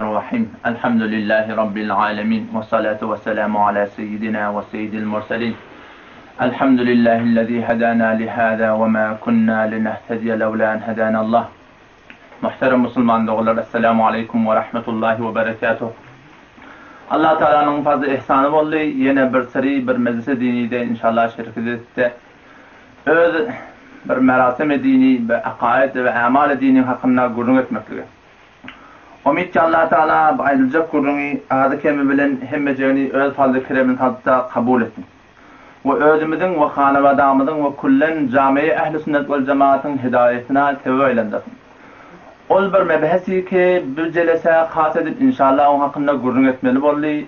Rahim. Elhamdülillahi Rabbil alemin. Ve salatu ve selamu ala seyyidina ve seyyidil murselin. Elhamdülillahillezî hedâna lihâzâ ve mâ kunnâ linehtediye levlâ en hedânallah. Muhterem musulman doganlar, Esselamu aleýkum we rahmetullahi we berekatuh. Allah Taalanyň fazly ihsany boldy, ýene bir syry bir mejlisi dinide inşallah şereket etdi. Öz bir merasimi dini we akaid we amali dini hakynda gürrüň etmeklige. Umyt ki Allah Taala bu aýdyljak gürrüňi azy-kemi bilen hemmejegini öz fazly keremine salypda kabul etsin. We özümiziň we hanabadamyzyň we küllen jameýi ähli sünnet wel jemagatyň hidaýatyna sebep aýlandyrsyn. Ol bir mebhesi ki bu jelese has edip inşallah oň hakynda gürrüň etmeli boldy.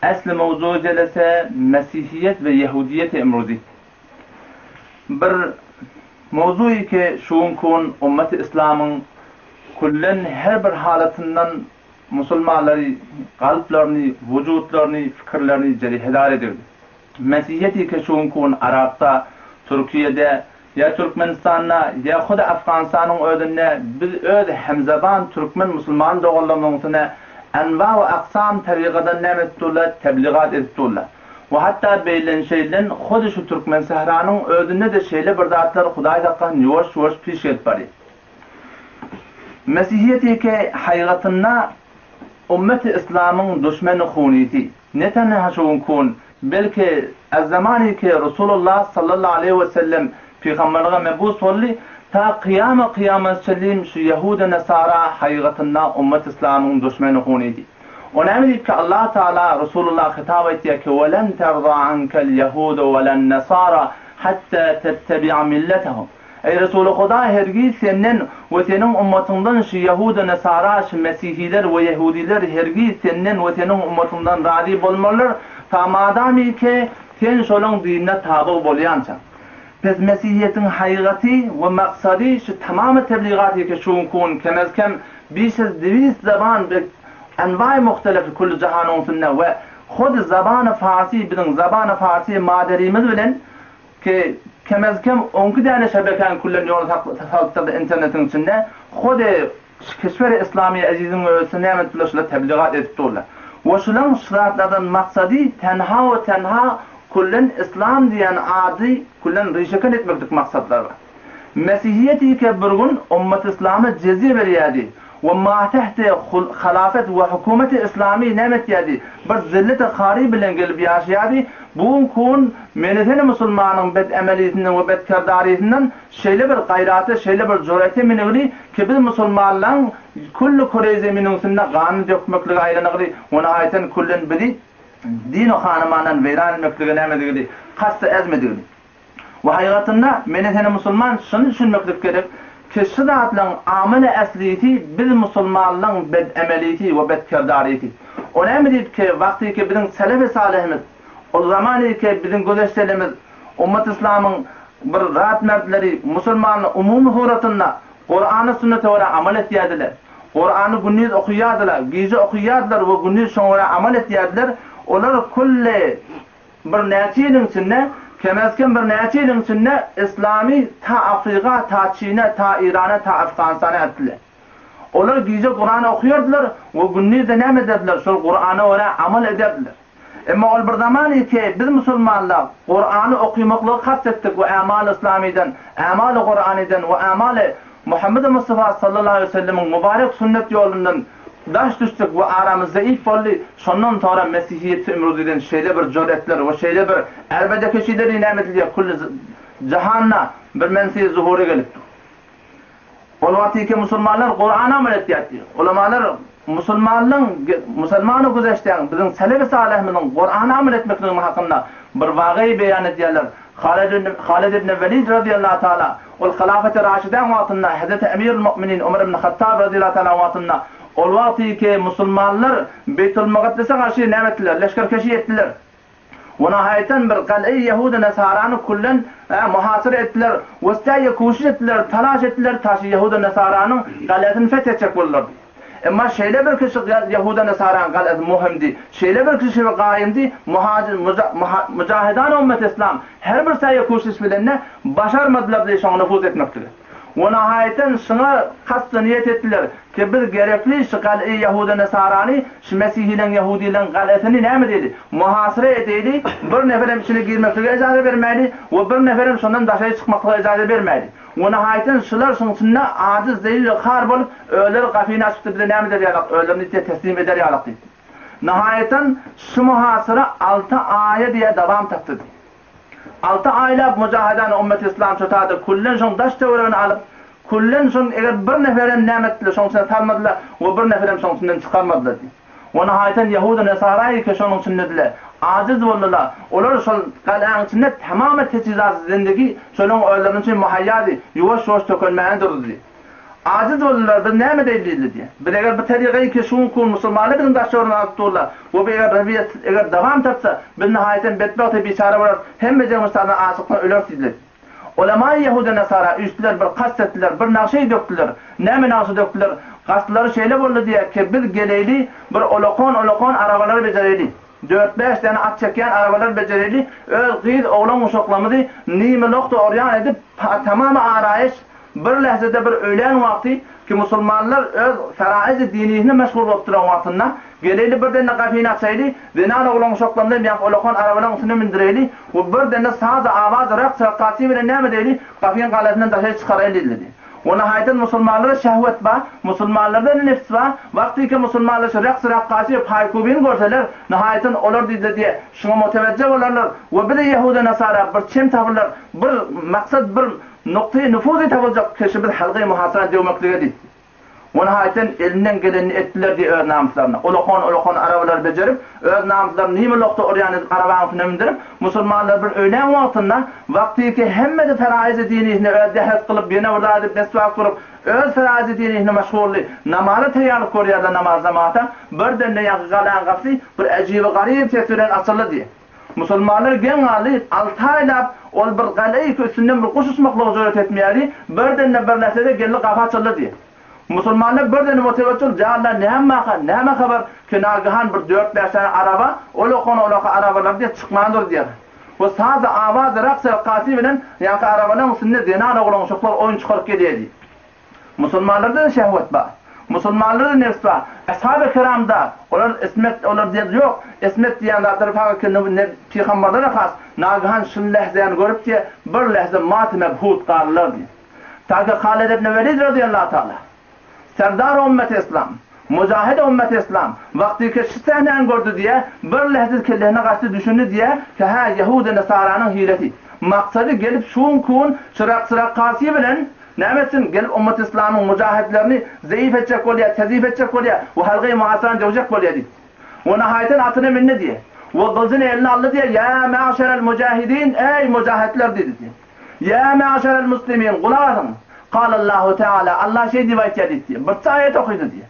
Esli mowzugy jelese mesihiýet we ýehudiýeti emruzi. Bir mowzugy ki şu günki gün ummeti islamyň küllen her bir halatyndan musulmanlary kalplaryny, wujutlaryny, fikirlerini jerihedar edirdi. Mesihiýeti ki şu günki gün Arakda, Türkiýede, ýa Türkmenistanda, ýa hudy Afganystanyň özünde biz öz hemzeban türkmen musulman doganlarymyzyň üstüne enwa we aksam tarykadan näme edip durlar, tebligat edip durlar. We hatda beýlen-şeýlen hudy şu Türkmensähranyň özünde-de şeýle bir zatlar Hudaý saklasyn ýuwaş-ýuwaş piş gelip barýar. Mesihiýeti ki haýgatynda ummeti yslamyň duşmeni hunysy, ne tenha şu günki gün, belki az zamany ki Resulullah sallallahu aleýhi we sellem pygamberlige mebus boldy, ta kyýama kyýamat çenli şu ýehudy nesara haýgatynda ummet yslamyň duşmeni hunysy. O näme diýip ki Allah Taala Resulullah hitap aýtýar ki we len terza ankel ýehudu we len nesara hatta tettebi'a milletehum. Eý Resuly Huda hergiz senden we seniň ummatyňdan şu ýahuda nesara şu mesihiler we ýehudiler hergiz senden we seniň ummatyňdan razy bolmarlar ta madamyke sen şolaň dinine tabyg bolýançaň. Pes mesihiýetiň haýgaty we maksady şu tamamy tebligatyke şu günki gün kemez kem bişiz dwist zaban be enwaý muhtelef külli jahanyň üstünde we hody zabany farsy biziň zabany farsy maderimiz bilen Ki, kemez-kem onki däne şebekäň küllen ýola salypdyrdy internetiň içinde, hody keşweri yslamy eziziň özüsi näme edipdirler şular tebligat edip durlar. We şulaň şu zatlardan maksady tenha we tenha küllen yslam diýen ady küllen rişeken etmeklik maksatlary bar. Mesihiýet-ike bir gün ummaty yslama jezýe berýärdi we matehti halafet we hukumeti yslamy näme etýärdi bir zilleti hary bilen gelip ýaşaýardy bu günki gün meni seni musulmanyň bet emelisinden we bet kerdarysinden şeýle bir gaýrata şeýle bir jurete minigli ki biz musulmanlaň külli küreý zeminiň üstünde ganyny dökmeklige aýlanygly we nihaýeten küllen bizi din-u hanymandan weýran etmeklige näme edigli kast-y ezm edigli. We haýgatynda meni seni musulman şuny düşünmeklik gerek ki şu zatlaň amyly eslisi biz musulmanlaň bed emelisi we bed kerdarisi. O näme diýip ki wagtyky biziň selefi salyhimiz ol zamanyky biziň gözeşdelimiz ummat yslamyň bir zat mertleri musulmanlar umumy suratynda Kurany sünnete görä amal etýärdiler. Kurany gündiz okaýardylar, gije okaýardylar we gündiz şoňa görä amal etýärdiler. Olar külli Bir näçe ýylyň içinde, kemez-kem bir näçe ýylyň içinde yslamy ta Afrika, ta Çine, ta Irana, ta Afganystana äkitdiler. Olar gije Kurany okaýardylar we gündiz-de näme ederdiler, şol Kurana görä amal ederdiler. Emma ol bir zaman ki, biz musulmanlar Kurany okymaklygy kast etdik we ämaly yslamydan, ämaly Kuranydan we ämaly Muhammedi Mustafa sallallahu aleýhi we sellemiň mübarek sünnet ýolundan daş düşdük we aramyz zeýif boldy. Şondan soňra mesihiýetçi Ümruziden şeýle bir jüretler we şeýle bir erbedekeşileri näme edilýär külli jahanda bir menfi zuhura gelipdir. Ol wagtyky musulmanlar Kurana amal etýärdi. Ulamalar musulmanlyň musulmany güzeşdäň biziň selefi salyhymyzyň Kurana amal etmekligimiz hakynda bir wagyý beýan edýärler. Halid ibn Welid razyýallahu taala ol Halafeti Raşidäň wagtynda Hezreti Emirül Mu'minin Omar ibn Hattab razyýallahu taala wagtynda ol wagtyky musulmanlar Beýtul Mukaddese garşy näme etdiler? Leşgerkeşi etdiler. We nahaýatdan bir gal'eý ýehudy nesarany küllen muhasyra etdiler we säýe kuşiş etdiler, talaş etdiler, taşy ýehudy nesaranyň galasyny feth etjek boldular. Emma şeýle bir kişi ýehuda nesaranyň galasy muhimdi, şeýle bir kişi gaýymdy, muhajir mujahidan ummet islam her bir säýe kuşiş bilende başarmadylar diýip şoňa nufuz etmekligi. We nahaýatdan şuňa kast-y niýet etdiler, ki biz gerekli şu gal'y ýahudy-nesarany, şu mesihileň ýahudylaň gal'asyny näme edeýli, muhasyra edeýli, bir neferem içine girmeklige ejaza bermäýli we bir neferem şondan daşary çykmaklyga ejaza bermäýli. We nahaýatdan şular şuň içinde ajyz, zelil we har bolup, özleri gapyny açypdy bize näme eder ýalak, özlerini diýdi teslim eder ýalak diýdi. Nahaýatdan şu muhasyra alty aýa diýe dawam tapdy diýdi. Alty aýlap mujahedany ummeti yslam şo-tada küllen şoň daş töweregini alyp, küllen şoň eger bir neferem näme etdiler şoň içine salmadylar we bir neferem şoň içinden çykarmadylar diýip. We nahaýatan ýahudy nesaraýy ki şonuň içindediler, ajiz boldular, olar şol galäň içinde tamamy teçhizat zindigi şolaň özleriniň üçin muhaýýady, ýuwaş-ýuwaş tökelmäne durdy diýip. Ajiz boldular, biz näme edeýli diýdi diýýär. Biz eger bu tebigy ki şu günki gün musulmanlar biziň daş töweregimizi alyp durlar we bu eger rewiýet eger dowam tapsa, biz nihaýaten betbagt we biçäre bolarys, hemmejigimiz taýdan açlykdan öleris diýdiler. Ulemaýy ýehudy nesara üýşdüler, bir kast etdiler, bir nagşeý dökdüler. Näme nagşa dökdüler? Kastlary şeýle boldy diýýär ki, biz geleýli, bir olakon-olakon arabalary bejereýli. Dört-bäş däne at çekýän arabalar bejereli, öz gyz oglan uşaklarymyzy nimi nokta orýan edip, tamamy araýyş, bir lähzede bir öýlän wagty ki musulmanlar öz feraýyzy dinisine meşgul bolup duran wagtynda, geleýli bir dende gapyny açaýly, zenan oglan uşaklarymyzam ýa olakan arabalaryň üstüne mündüreýli we bir dende saz awaz raks rakkasy bilen näme edeýli, gapyň galasyndan daşary çykaraýly diýdi. We nahaýatan musulmanlarda şehwet bar, musulmanlarda nefs bar, wagtyky musulmanlar şu raks rakkasy we paýkubini görseler, nahaýatan olar diýdiler diýe, şuňa mutewejje bolarlar we bize ýehuda nasara bir çem tapylar, bir maksat bir nuktaýy nufuzy tapyljak ki şu biz halgy muhasyrany döwmeklige diýdi. We nahaýatan elinden gelenini etdiler diýe öz namyslaryna. Ulakon ulakon arabalary bejerip, öz namyslaryny nime lokda urýan edip arabaň üstüne mündürip, musulmanlar bir öýlän wagtynda, wagtyky hemmesi feraýyzy dinisine öz dähet kylyp, ýene bir zat edip meswak urup, öz feraýyzy dinisine meşguldy, namaza taýýarlyk görýärler namaz jamagata, birden-de ýaňky galaň gapysy bir äjibi garyp ses bilen açyldy diýe. Musulmanlar geň galdy, alty aýlap ol bir galaýyk üstünden bir guş uçmaklyga jüret etmeýärdi, birden-de bir närsede geldi gapy açyldy diýe. Musulmanlar birden mutewetjil, Ýa Allah, näme waka, näme habar, ki nagehan bir dört-bäş sany araba, ol-okan-olaka arabalar diýe çykman dur diýer. We saz-y awaz-y raks-y rakkasy bilen ýaňky arabalaryň üstünde zenan oglan-uşaklar oýun çykaryp gelýär diýip. Musulmanlarda-da şehwet bar. Musulmanlarda-da nebs bar. Ashab-y kiramda olar ismet, olar diýen ýok. Ismet diýen zatlary fakat ki ne pygamberlere has, nagehan şul lähzäni görüp diýe, bir lähze mat-y mebhut galdylar diýip. Ta ki Halid ibn Welid razyýallahu taala, serdar ümmeti yslam, mujahid ümmeti yslam, wagtyky şu sähnäni gördi diýýär, bir lähze kellesine gaçdy düşündi diýýär ki hä ýehudy nesaranyň hilesi. Maksady gelip şu gün şu raks rakkasy bilen näme etsin, gelip ümmeti yslamyň mujahidlerini zeýif etjek bolýar, tezif etjek bolýar we halgaýy muhasyrany döwjek bolýar diýdi. We nahaýatan atyna mindi diýýär. We gylyjyny eline aldy diýýär, Ýa magşerel mujahidin, eý mujahidler diýdi diýýär. Ýa mäşerel muslimin, gulak asyň! Kalallahu teala, Allah şeý diýip aýtýar diýdi. Birçe aýat okydy diýdi.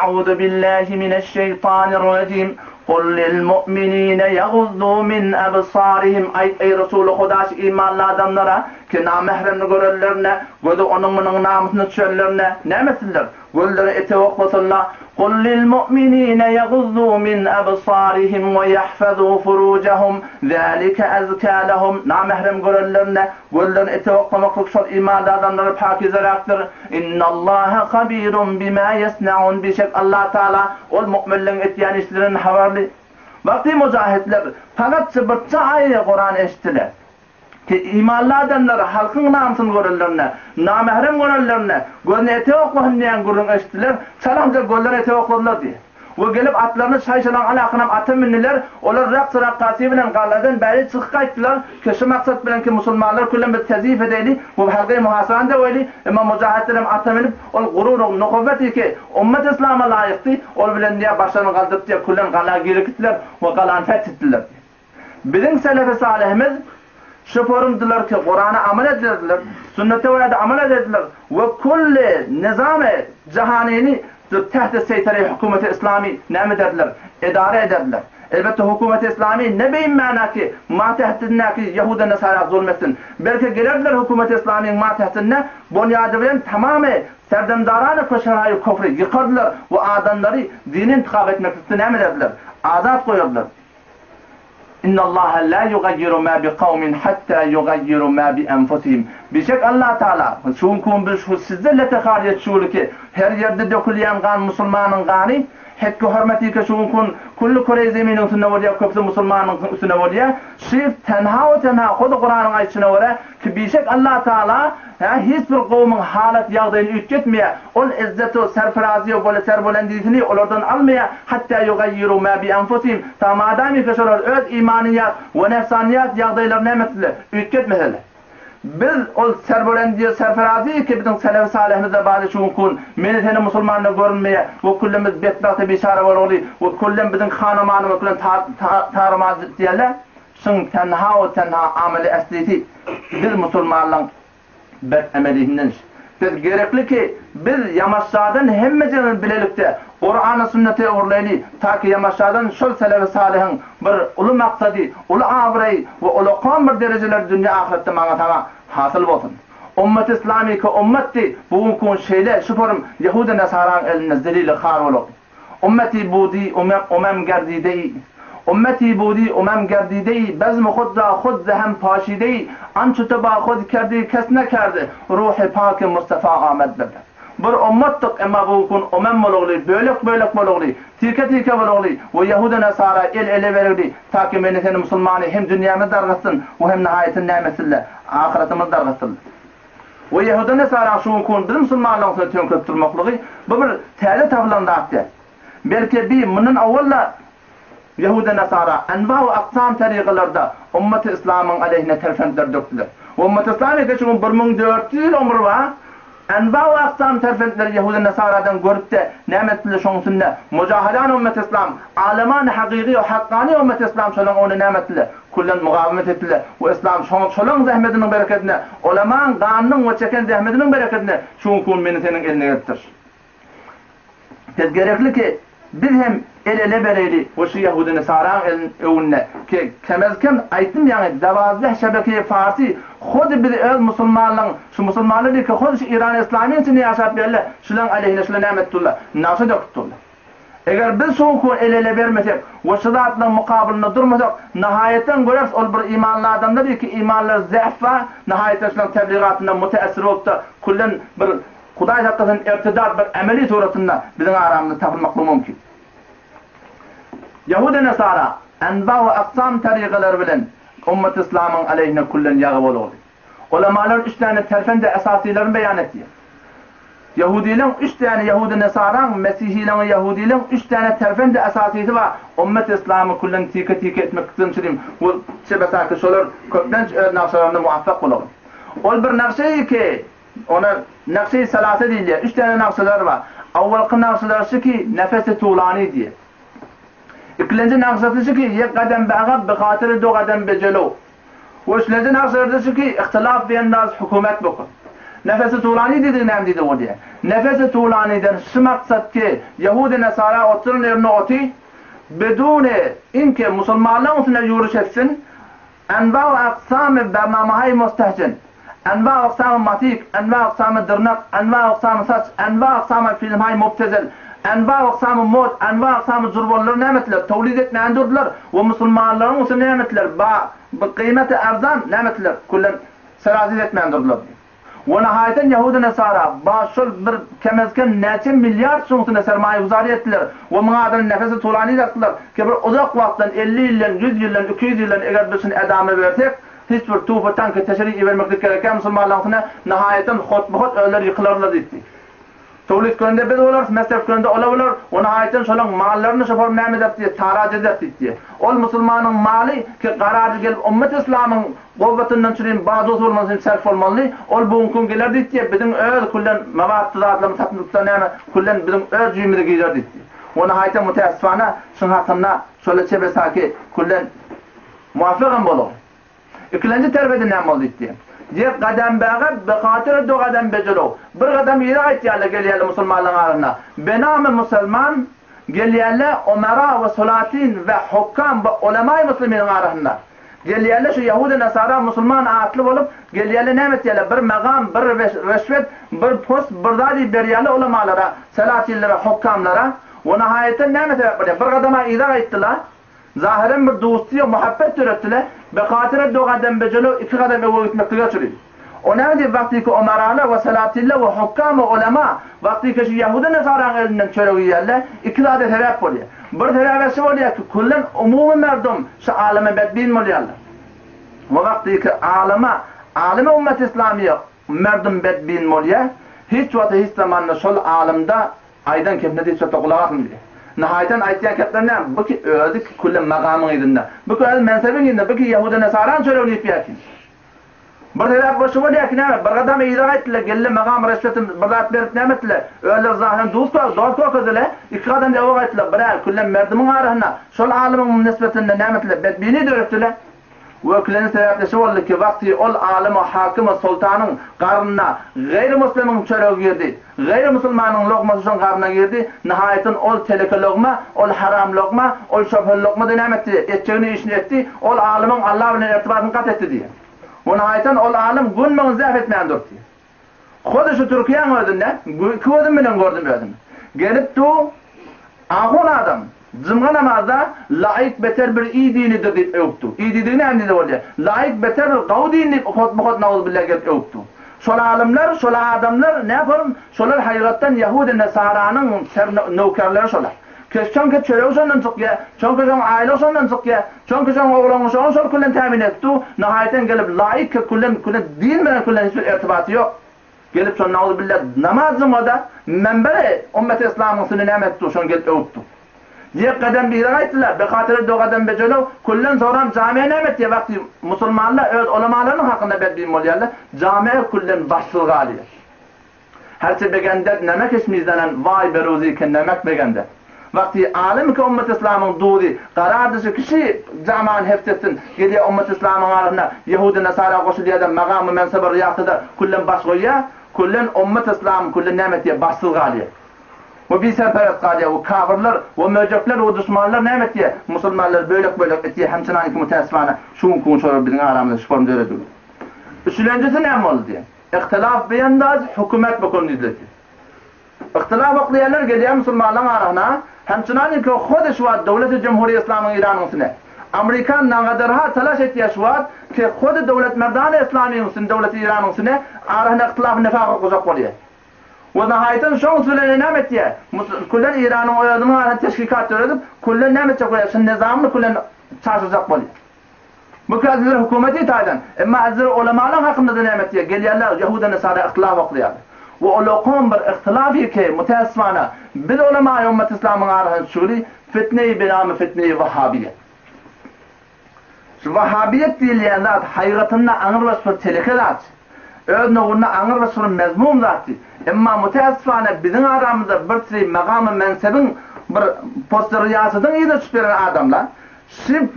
Euzu billahi mineşşeýtanirrajim. Kul lil mu'minine ýaguzzu min ebsarihim. Aýt eý Resuly Huda şu imanly adamlara ki namähremni görenlerinde, gözi onuň munuň namysyna düşenlerinde näme etsinler? Gözleri ete oklasynlar. Kul lil mu'minine ýaguzzu min absarihim we ýahfazu furujahum, zalike azka lehum, Namährem görenlerinde gözlerini ete oklamaklyk şol imanly adamlara pakizeräkdir. Innallaha habirun bima ýesnaun, Bişek Allah Tagala ol mu'minleriň etýän işlerinden habarly. Wagty mujahidler pagatça birçe aýa Kuran eşitdiler. Ki imanly adamlar halkyň namysyny görenlerinde, namährem görenlerinde, gözüni ete oklasyn diýen gürrüň eşitdiler, çalamja gözlerini ete okladylar diýýär. We gelip atlaryny şaý-şalaň alakynam ata mündüler, olar raks rakkasy bilen galadan bäri çykyp gaýtdylar, ki şu maksat bilen ki musulmanlar külem biz tezif edeýli we halgaý muhasyrany döweýli, emma mujahitlerem ata münüp, ol gurur nuhuwweti ki ummet yslama laýykdy, ol bilen diýýär başlaryny galdyryp diýýär külem gala girip gitdiler we galany feth etdiler diýýär. Biziň selefi salyhymyz şu forumdylar ki Kurana amal ederdiler, sünnete görä-de amal ederdiler we külli nizamy jahanyny tähti seýtare hökümeti islamy näme ederdiler? Edara ederdiler. Elbetde hökümeti islamy ne beýin mana ki matehdindäki ýahuda nesara zulm etsin. Belki gelerdiler hökümeti islamyň matehdinde bonýady bilen tamamy serdemdarany köşeraýy kofry ýykardylar we adamlary dini intihap etmeklikde näme ederdiler? Azat goýardylar. Innallaha la yugayyiru ma bi kawmin hatta yugayyiru ma bi enfusihim. Bişek Allah Taala, şu günki gün biz şu sizde letehar ýetişiwli ki, her ýerde dökülýän gan musulmanyň gany, Hekge hormatike şu günki gün külli küreý zeminiň üstünde bolýar köpüsi musulmanyň üstüne bolýar, şyh tenha we tenha hudy Kuranyň aýdyşyna görä ki bişek Allah Taala hä hiç bir gowumyň halat ýagdaýyny üýtgetmeýär, ol izzetu serfiraziýa bole serbolendisini olardan almaýar hatda ýugaýýiru ma bi anfusihim ta madamike şolar öz imanyýat we nefsanyýat ýagdaýlaryny näme etseler üýtgetmeseler. Biz ol serbolendiýe serferazy ki biziň selefi salyhymyzda bady şu günki gün meni seni musulmanda görünmeýä we küllemiz betbagta biçara bolagly we küllem biziň hanamanymyz bilen tarumar diýerler şyň tenha we tenha ameli eslisi biz musulmanlaň bet emelihindenş biz gerekli ki biz ýamaşjadan hemmejemiz bilelikde Kurana sünnete öwrüleýli ta ki ýamaşjadan şol selefi salyhyň Bir uly maksady, uly abraý we ulakan bir derejeler dünýe ahyretde maňa saňa hasyl bolsun. Ummeti Islamyky ummetdi, bu günki gün şeýle şu forum Ýehudy Nesaraň elinde zelili har bolupdy. Ummeti budi umem gerdidei Ummeti budi umem gerdidei bezmi hud ra hud zehem paşidei ançe to ba hud kerdi kes nekerdi ruhi paki Mustafa amed bebe. Bir ummatdyk, emma bu gün umam bolugly, bölek-bölek bolugly, tirke-tirke bolugly we ýahuda-nasara el-ele berigli, ta ki meni seni musulmany hem dünýämiz dargatsyn we hem nahaýatyn näme etsinler, ahyratymyz dargatsynlar. We ýahuda-nasaraň şu günki gün biz musulmanlaryň üstüne töňkürip durmaklygy bu bir täze tapylan zat däl. Belki bi mundan owal-da Ýehuda-Nasara enwa we aksam tarykalarda ummaty yslamyň aleýhine terfendler dökdüler. We ummaty yslam eke şu gün 1400 ýyl ömri bar, enwa we aksam terfendleri Ýehuda-Nasaradan görüp-de näme etdiler şoň üstünde mujahadan ummaty yslam, alemany hakyky we hakkany ummaty yslam şolaň öňünde näme etdiler? Küllen mugawemet etdiler we yslam şolaň zähmetiniň berekedine, ulamaň ganynyň we çeken zähmetiniň berekedine şu günki gün meni seniň eline gelipdir. Biz gerekli ki, biz hem el-ele bereýli we şu ýahudy-nesaraň elin öwünde ki, kemez-kem aýtdym ýaňy dawazdah şebeke-i farsi hudy bizi öz musulmanlaň, şu musulmanlar diýip ki, hudy şu Irany yslamy içinde ýaşap ýörler, şulaň aleýhine şular näme edip durlar, nagşa döküp durlar. Eger biz şu gün el-ele bermesek we şu zatlaryň mukabylynda durmasak, nahaýatdan göreris ol bir imanly adamlar diýip ki, imanlary zäf bar, nahaýatdan şulaň tebligatyndan muteessir bolup-da küllen bir Hudaý saklasyn irtidat bir emeli suratynda biziň aramyzda tapylmaklygy mümkin. Ýahudy Nesara enba we aksam tarykalary bilen ummaty yslamyň aleýhine küllen ýagy bolugdy. Ulamalar üç däne terfendi esasylaryny beýan etýär. Ýahudylaň üç däne Ýahudy Nesaraň, Mesihileň we Ýahudylaň üç däne terfendi esasysy bar ummaty yslamy küllen tike-tike etmeklikden çürim we çebesaki şolar köplenç öz nagşalarynda muwaffak bolagyn. Ol bir nagşaýy ki, Ona Nakşi Salase diýilýär. Üç däne nagşalary bar. Awwalky nagşalary şu ki, Nefesi Tulani diýýär. Ikilenji nagşasy şu ki, Ýek gadem be agab bi hatyry do gadem be jelo. We üçlenji nagşalary-da şu ki, Ihtilaf biendaz hukumet bukun. Nefesi Tulani diýdigi näme diýdigi bolýar? Nefesi Tulaniden şu maksat ki, Ýahudi-Nesara oturan ýerinde oty, biduni inki musulmanlaryň üstüne ýüriş etsin, Enwa we aksamy bernamahaý mustehcin, enwa we aksamy matik, enwa we aksamy dyrnak, enwa we aksamy saç, enwa we aksamy filmhaý mubtezel, enwa we aksamy mod, enwa we aksamy jurbollary näme etdiler, towlid etmäni durdular we musulmanlaryň üstüne näme etdiler, ba, gyýmeti arzan näme etdiler, küllen serazit etmäni durdular. We nahaýatan ýahudy nesara ba şol bir kemez-kem näçe milliard şuňsuna sermaýaguzary etdiler we muňa adyny nefesi tulani dakdylar ki bir uzak wagtdan 50 ýyldan ýüz ýyldan 200 ýyldan eger biz şuny edama bersek hiç bir tufy tanky teşri ibermeklik gerekýä musulmanlaryňsyna nahaýatan hotbuhot özleri ýykylarlar diýipdi. Towlit gününde biz bolarys, mesref gününde olar bolar, we nahaýatdan şolaň mallaryny şoparyp näme ederis diýýär, taraç ederis diýipdi. Ol musulmanyň maly ki garajy gelip ummet yslamyň gowwatyndan çürim bazusy bolmaly üçin serf bolmaly, ol bu günki gün geler diýipdi, biziň öz küllen mawatdy zatlarymyz satyn näme küllen biziň öz jüýümize girer diýipdi. We nahaýatdan mütäessifana şuň hakynda şola çebesaki küllen muwaffygam bolar. Ikilenji terbede näme boldy diýdi. Ýek gadam be-gab, be hatyr do gadam be-jolow. Bir gadam yza gaýtýarlar, gelýärler musulmanlaryň arasyna. Benamy musulman gelýärler omara we sulatin we hukkam we ulemaý musliminiň arasynda. Gelýärler şu ýahudy nasara musulman atly bolup gelýärler näme etýärler bir magam, bir reşwet, bir post, bir zat diýip berýärler ulemalara, selatinlere, hukkamlara. We nahaýatdan näme sebäp bolýar? Bir gadama yza gaýtdylar. Zahyran bir dusty we muhabbet döretdiler, Be hatyra do gadam be jelo iki gadam öňe gitmeklige çüri. O näme diýip wagtyky omaralar we salatiller we hukkam we ulema wagtyky şu ýahudy nesaraň elinden çörek iýýärler, iki zada sebäp bolýar. Bir sebäbi şu bolýar ki küllen umumy merdum şu aleme bedbin bolýarlar. We wagtyky alema aleme ummet islamiýe merdum bedbin bolýar, hiç wagta hiç zamanda şol alymda Aýdan kepine diýip çöpde gulak asyň diýýär. Nahaýtan aýtýan kepleri näme? Bu ki özi ki külle magamyň yzynda. Bu ki özi mensebiň yzynda. Bu ki ýehuda-nesaraň çöregini iýip ýatyr. Bir sebäp bolşy bolýar ki näme? Bir gadam yza gaýtdylar, geldi magam rüşwetin bir zat berip näme etdiler? Özleri zahyran duz dost görkezdiler. Iki gadam öňe gaýtdylar. Bir-ä külle merdimiň arasynda şol alymyň nisbetinde näme etdiler? Bedbini döretdiler. Wekiliniň sebäpli şu boldy ki, wagty ol alyma, hakyma, soltanyň garnyna gaýry muslimiň çöregi girdi, gaýry musulmanyň lokmasy şoň garnyna girdi, nihaýatyn ol teleke lokma, ol haram lokma, ol şöbheli lokma-da näme etdi, etjegini işini etdi, ol alymyň Allah bilen irtibatyny gat etdi diýýär. We nihaýatyn ol alym gün-müň zäh etmän durdy. Hut şu Türkiýäň özünde iki gözüm bilen gördüm özüm. Gelip du ahun adam jumga namazda laik beter bir i dinidir diýip öwüpdu. I diýdigi näme diýse bolýar. Laik beter bir gawy din diýip hotma-hot nauzubilla gelip öwüpdu. Şol alymlar, şol adamlar näform şolar haýratdan ýahudi nesaranyň ser nöwkerleri şolar. Kes çonki çöregi şondan çykýa, çonki şoň aýlygy şondan çykýa, çonki şoň oglaňy şoň şol küllen tämin edip du, nahaýaten gelip laýyk ke küllen küllen din bilen küllen hiç bir ertibaty ýok. Gelip şon nauzubilla namaz jumada menbere ummeti islamyň üstünde näme edip du, şony gelip öwüp du. Ýek gadam bire gaýtdylar, be hatyra do gadam be jolow, küllen soram jamiýe näme etýä wagty musulmanlar öz ulamalarynyň hakynda bedbin bolýarlar, jamiýe küllen başsyz galýar. Herçe begendet nemek içmizdenem waý beruzi ke nemek begendet. Wagty alym ke ummet islamyň duzy garardy şu kişi jamany heft etsin gelýä ummet islamyň arasynda ýehudy nasara goşulýada magamy mensaby ryýasyda küllen baş goýýa küllen ummet islam küllen näme etýä başsyz galýa we biserperest galýa we kafyrlar we möjekler we duşmanlar näme etýä musulmanlary bölek bölek etýä hemçinaniki mütäessifana şu günki gün şolar biziň aramyzda şu form döredildi. Üçülenjisi näme boldy diýen. Ihtilaf beýandaz hökümet bokun diýdiler. Ihtilaf oklaýanlar gelýär musulmanlaryň arasyna, hemçinanyňky hody şu wagt döwleti Jumhuriýe Islamyň Iranyň üstüne. Amerikan nagadarha talaş etýär şu wagt ki hody döwlet merdana Islamyň üstüne döwleti Iranyň üstüne arasyna ihtilaf nifak oklajak bolýar. We nahaýatan şoň üstüne näme etýär? Küllen Iranyň özüniň arasyna teşkikat döredip küllen näme etjek bolýar? Şu nizamyny küllen çaşyrjak bolýar. Bu käbir hökümeti taýdan, emma hazir ulamalaň hakynda-da näme etýär, gelýärler ýahuda nesara yhtylaf oklaýarlar. We olakom bir yhtylaf ki, mütäessifana, biz ulamaýy ummet islamyň arasynda çüwli fitneýi binamy fitneýi wahhabiýet. Şu wahhabiýet diýilýän zat haýgatynda aňrybaş bir teleke zat. Öz nowunda aňrybaş bir mezmum zatdy. Emma mütäessifana biziň aramyzda bir tri magamy mensebiň bir posty ryýasatyň yzyna düşüp ýören adamlar Şi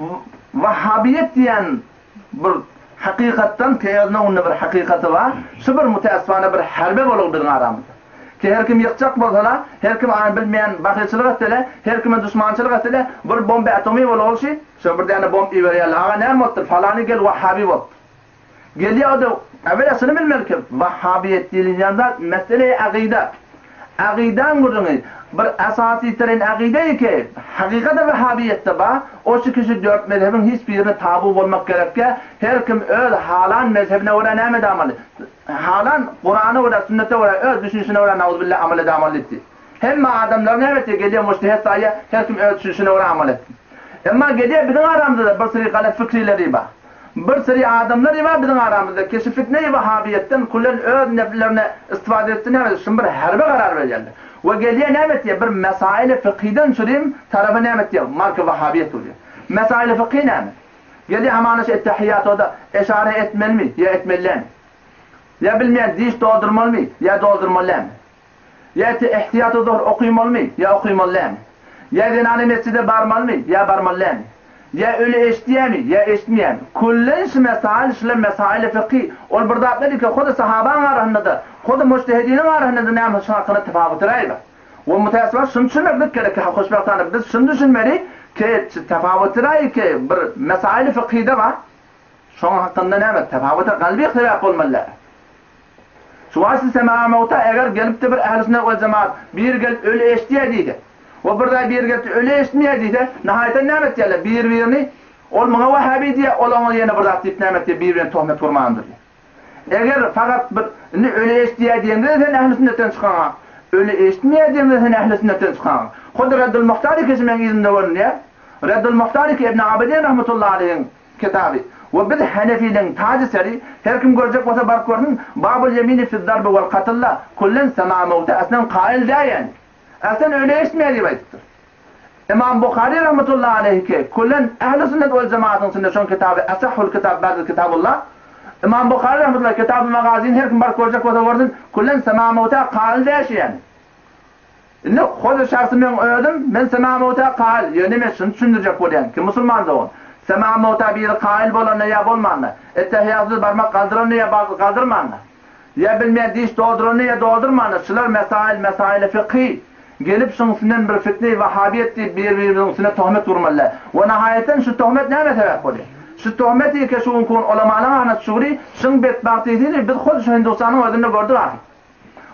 wahhabiýet diýen bir hakykatdan ki özüne onda bir hakykaty bar, şu bir mütäessifana bir herbe bolugy biziň aramyzda. Ki her kim ýykjak bolsala, her kim any bilmeýän bahylçylyk etsele, her kime duşmançylyk etsele, bir bomba atomy bolugy şi, şo bir däne bomb iberýärler, aga näme bolupdyr, falany gel wahhabi bolupdyr. Gelýär o-da, äwela şuny bilmeli ki, wahhabiýet diýilýän zat mesele-i agyda. Agydaň gürrüňi, bir esasy terin agyda ki, hakykata wahhabiýetde bar, o şu kişi dört mezhebiň hiç birine tabu bolmak gerekkä, her kim öz halan mezhebine görä näme edamaly? Halan Kurana görä, sünnete görä, öz düşünişine görä nauzubilla amal edamaly diýipdi. Hemme adamlar näme etýär, gelýär mujtehit saýýar, her kim öz düşünişine görä amal etsin. Emma gelýär biziň aramyzda-da bir syry galat fikrileri bar. Bir syry adamlar bar biziň aramyzda keşi fitne-i wahabiýetden kulen öz neflerine istifade etsin näme şun bir herbe karar berýärler. We gelýär näme etýär bir mesaili fykhydan çürim tarapa näme etýär marka wahabiýet bolýar. Mesaili fykhy näme? Gelýär hamana şu ettehiýatoda eşare etmelimi ýa etmeli dälmi? Ýa bilmeýän diş doldurmalymy ýa doldurmaly dälmi? Ýa ettehiýaty zuhr okymalymy ýa okymaly dälmi? Ýa zenana mesjide barmalymy ýa barmaly dälmi? Ýa öli eşitýämi ýa eşitmeýämi? Küllen şu mesail şular mesaili fykhy ol bir zat däl ki hudy sahabaň arasynda-da hudy mujtehidiniň arasynda-da näme şu hakynda tefawuty raý bar. We mütäessifan şuny düşünmeklik gerek ki hoşbagtana biz şuny düşünmeli ki tefawuty raý ki bir mesaili fykhyda bar şoň hakynda näme tefawuta galby sebäp bolmaly däl. Şu wagt siz semaga mugta eger gelipdi bir ähli sünnet wel jemaat biri gelip öli eşitýär diýse we bir daýy biri gelipdi öli eşitmeýär diýse nahaýatan näme etýärler bir birini ol muňa wahabi diýýär ol oňa ýene bir zat diýip näme etýär bir birini tohmet gurman durýar. Eger fakat bir indi öli eşitýär diýeňde-de sen ähli sünnetden çykaňa. Öli eşitmeýär diýeňde sen ähli sünnetden çykaňa. Hut Reddul Muhtar ikisi meň yzymda görünýär. Reddul Muhtar iki Ibn Abidin rahmetullahi aleýhiň kitaby. We biz Hanefiliň taji seri, her kim görjek bolsa baryp görsün, Babul ýemini fiz-zarbi wal katl-da kullen sema mewte aslan kaýyl däl ýani. Aslan öli eşitmeýär diýip aýdypdyr. Ymam Buhary rahmetullahi aleýhi ki, kullen ähli sünnet wel jemaatyň içinde şoň kitaby esahhul kitab ba'del kitabullah. Ymam Buhary rahmetullahi kitaby magazini her kim baryp görjek bolsa görsün, kullen sema mewte kaýyl däl şi ýani. Indi hol şahsy meň özüm, men sema mewtä kaýyl, ýöne men şuny düşündirjek bolýan, ki musulman dogan, sema mewtä biri kaýyl bolanda ýa bolmanda, ettehiýatyda barmak galdyranda ýa galdyrmanda, ýa bilmeýän diş dolduranda ýa doldurmanda, şular mesail, mesaili fykhy, gelip şuň üstünden bir fitne-i wahabiýet diýip bir-birimiziň üstüne tohmet urmaly däl. We nahaýatdan şu tohmet nämä sebäp bolýar? Şu tohmeti ke şu günki gün ulamalaň arasynda çugry, şuň betbagtysy biz hut şu Hindustanyň özünde gördük ahyr.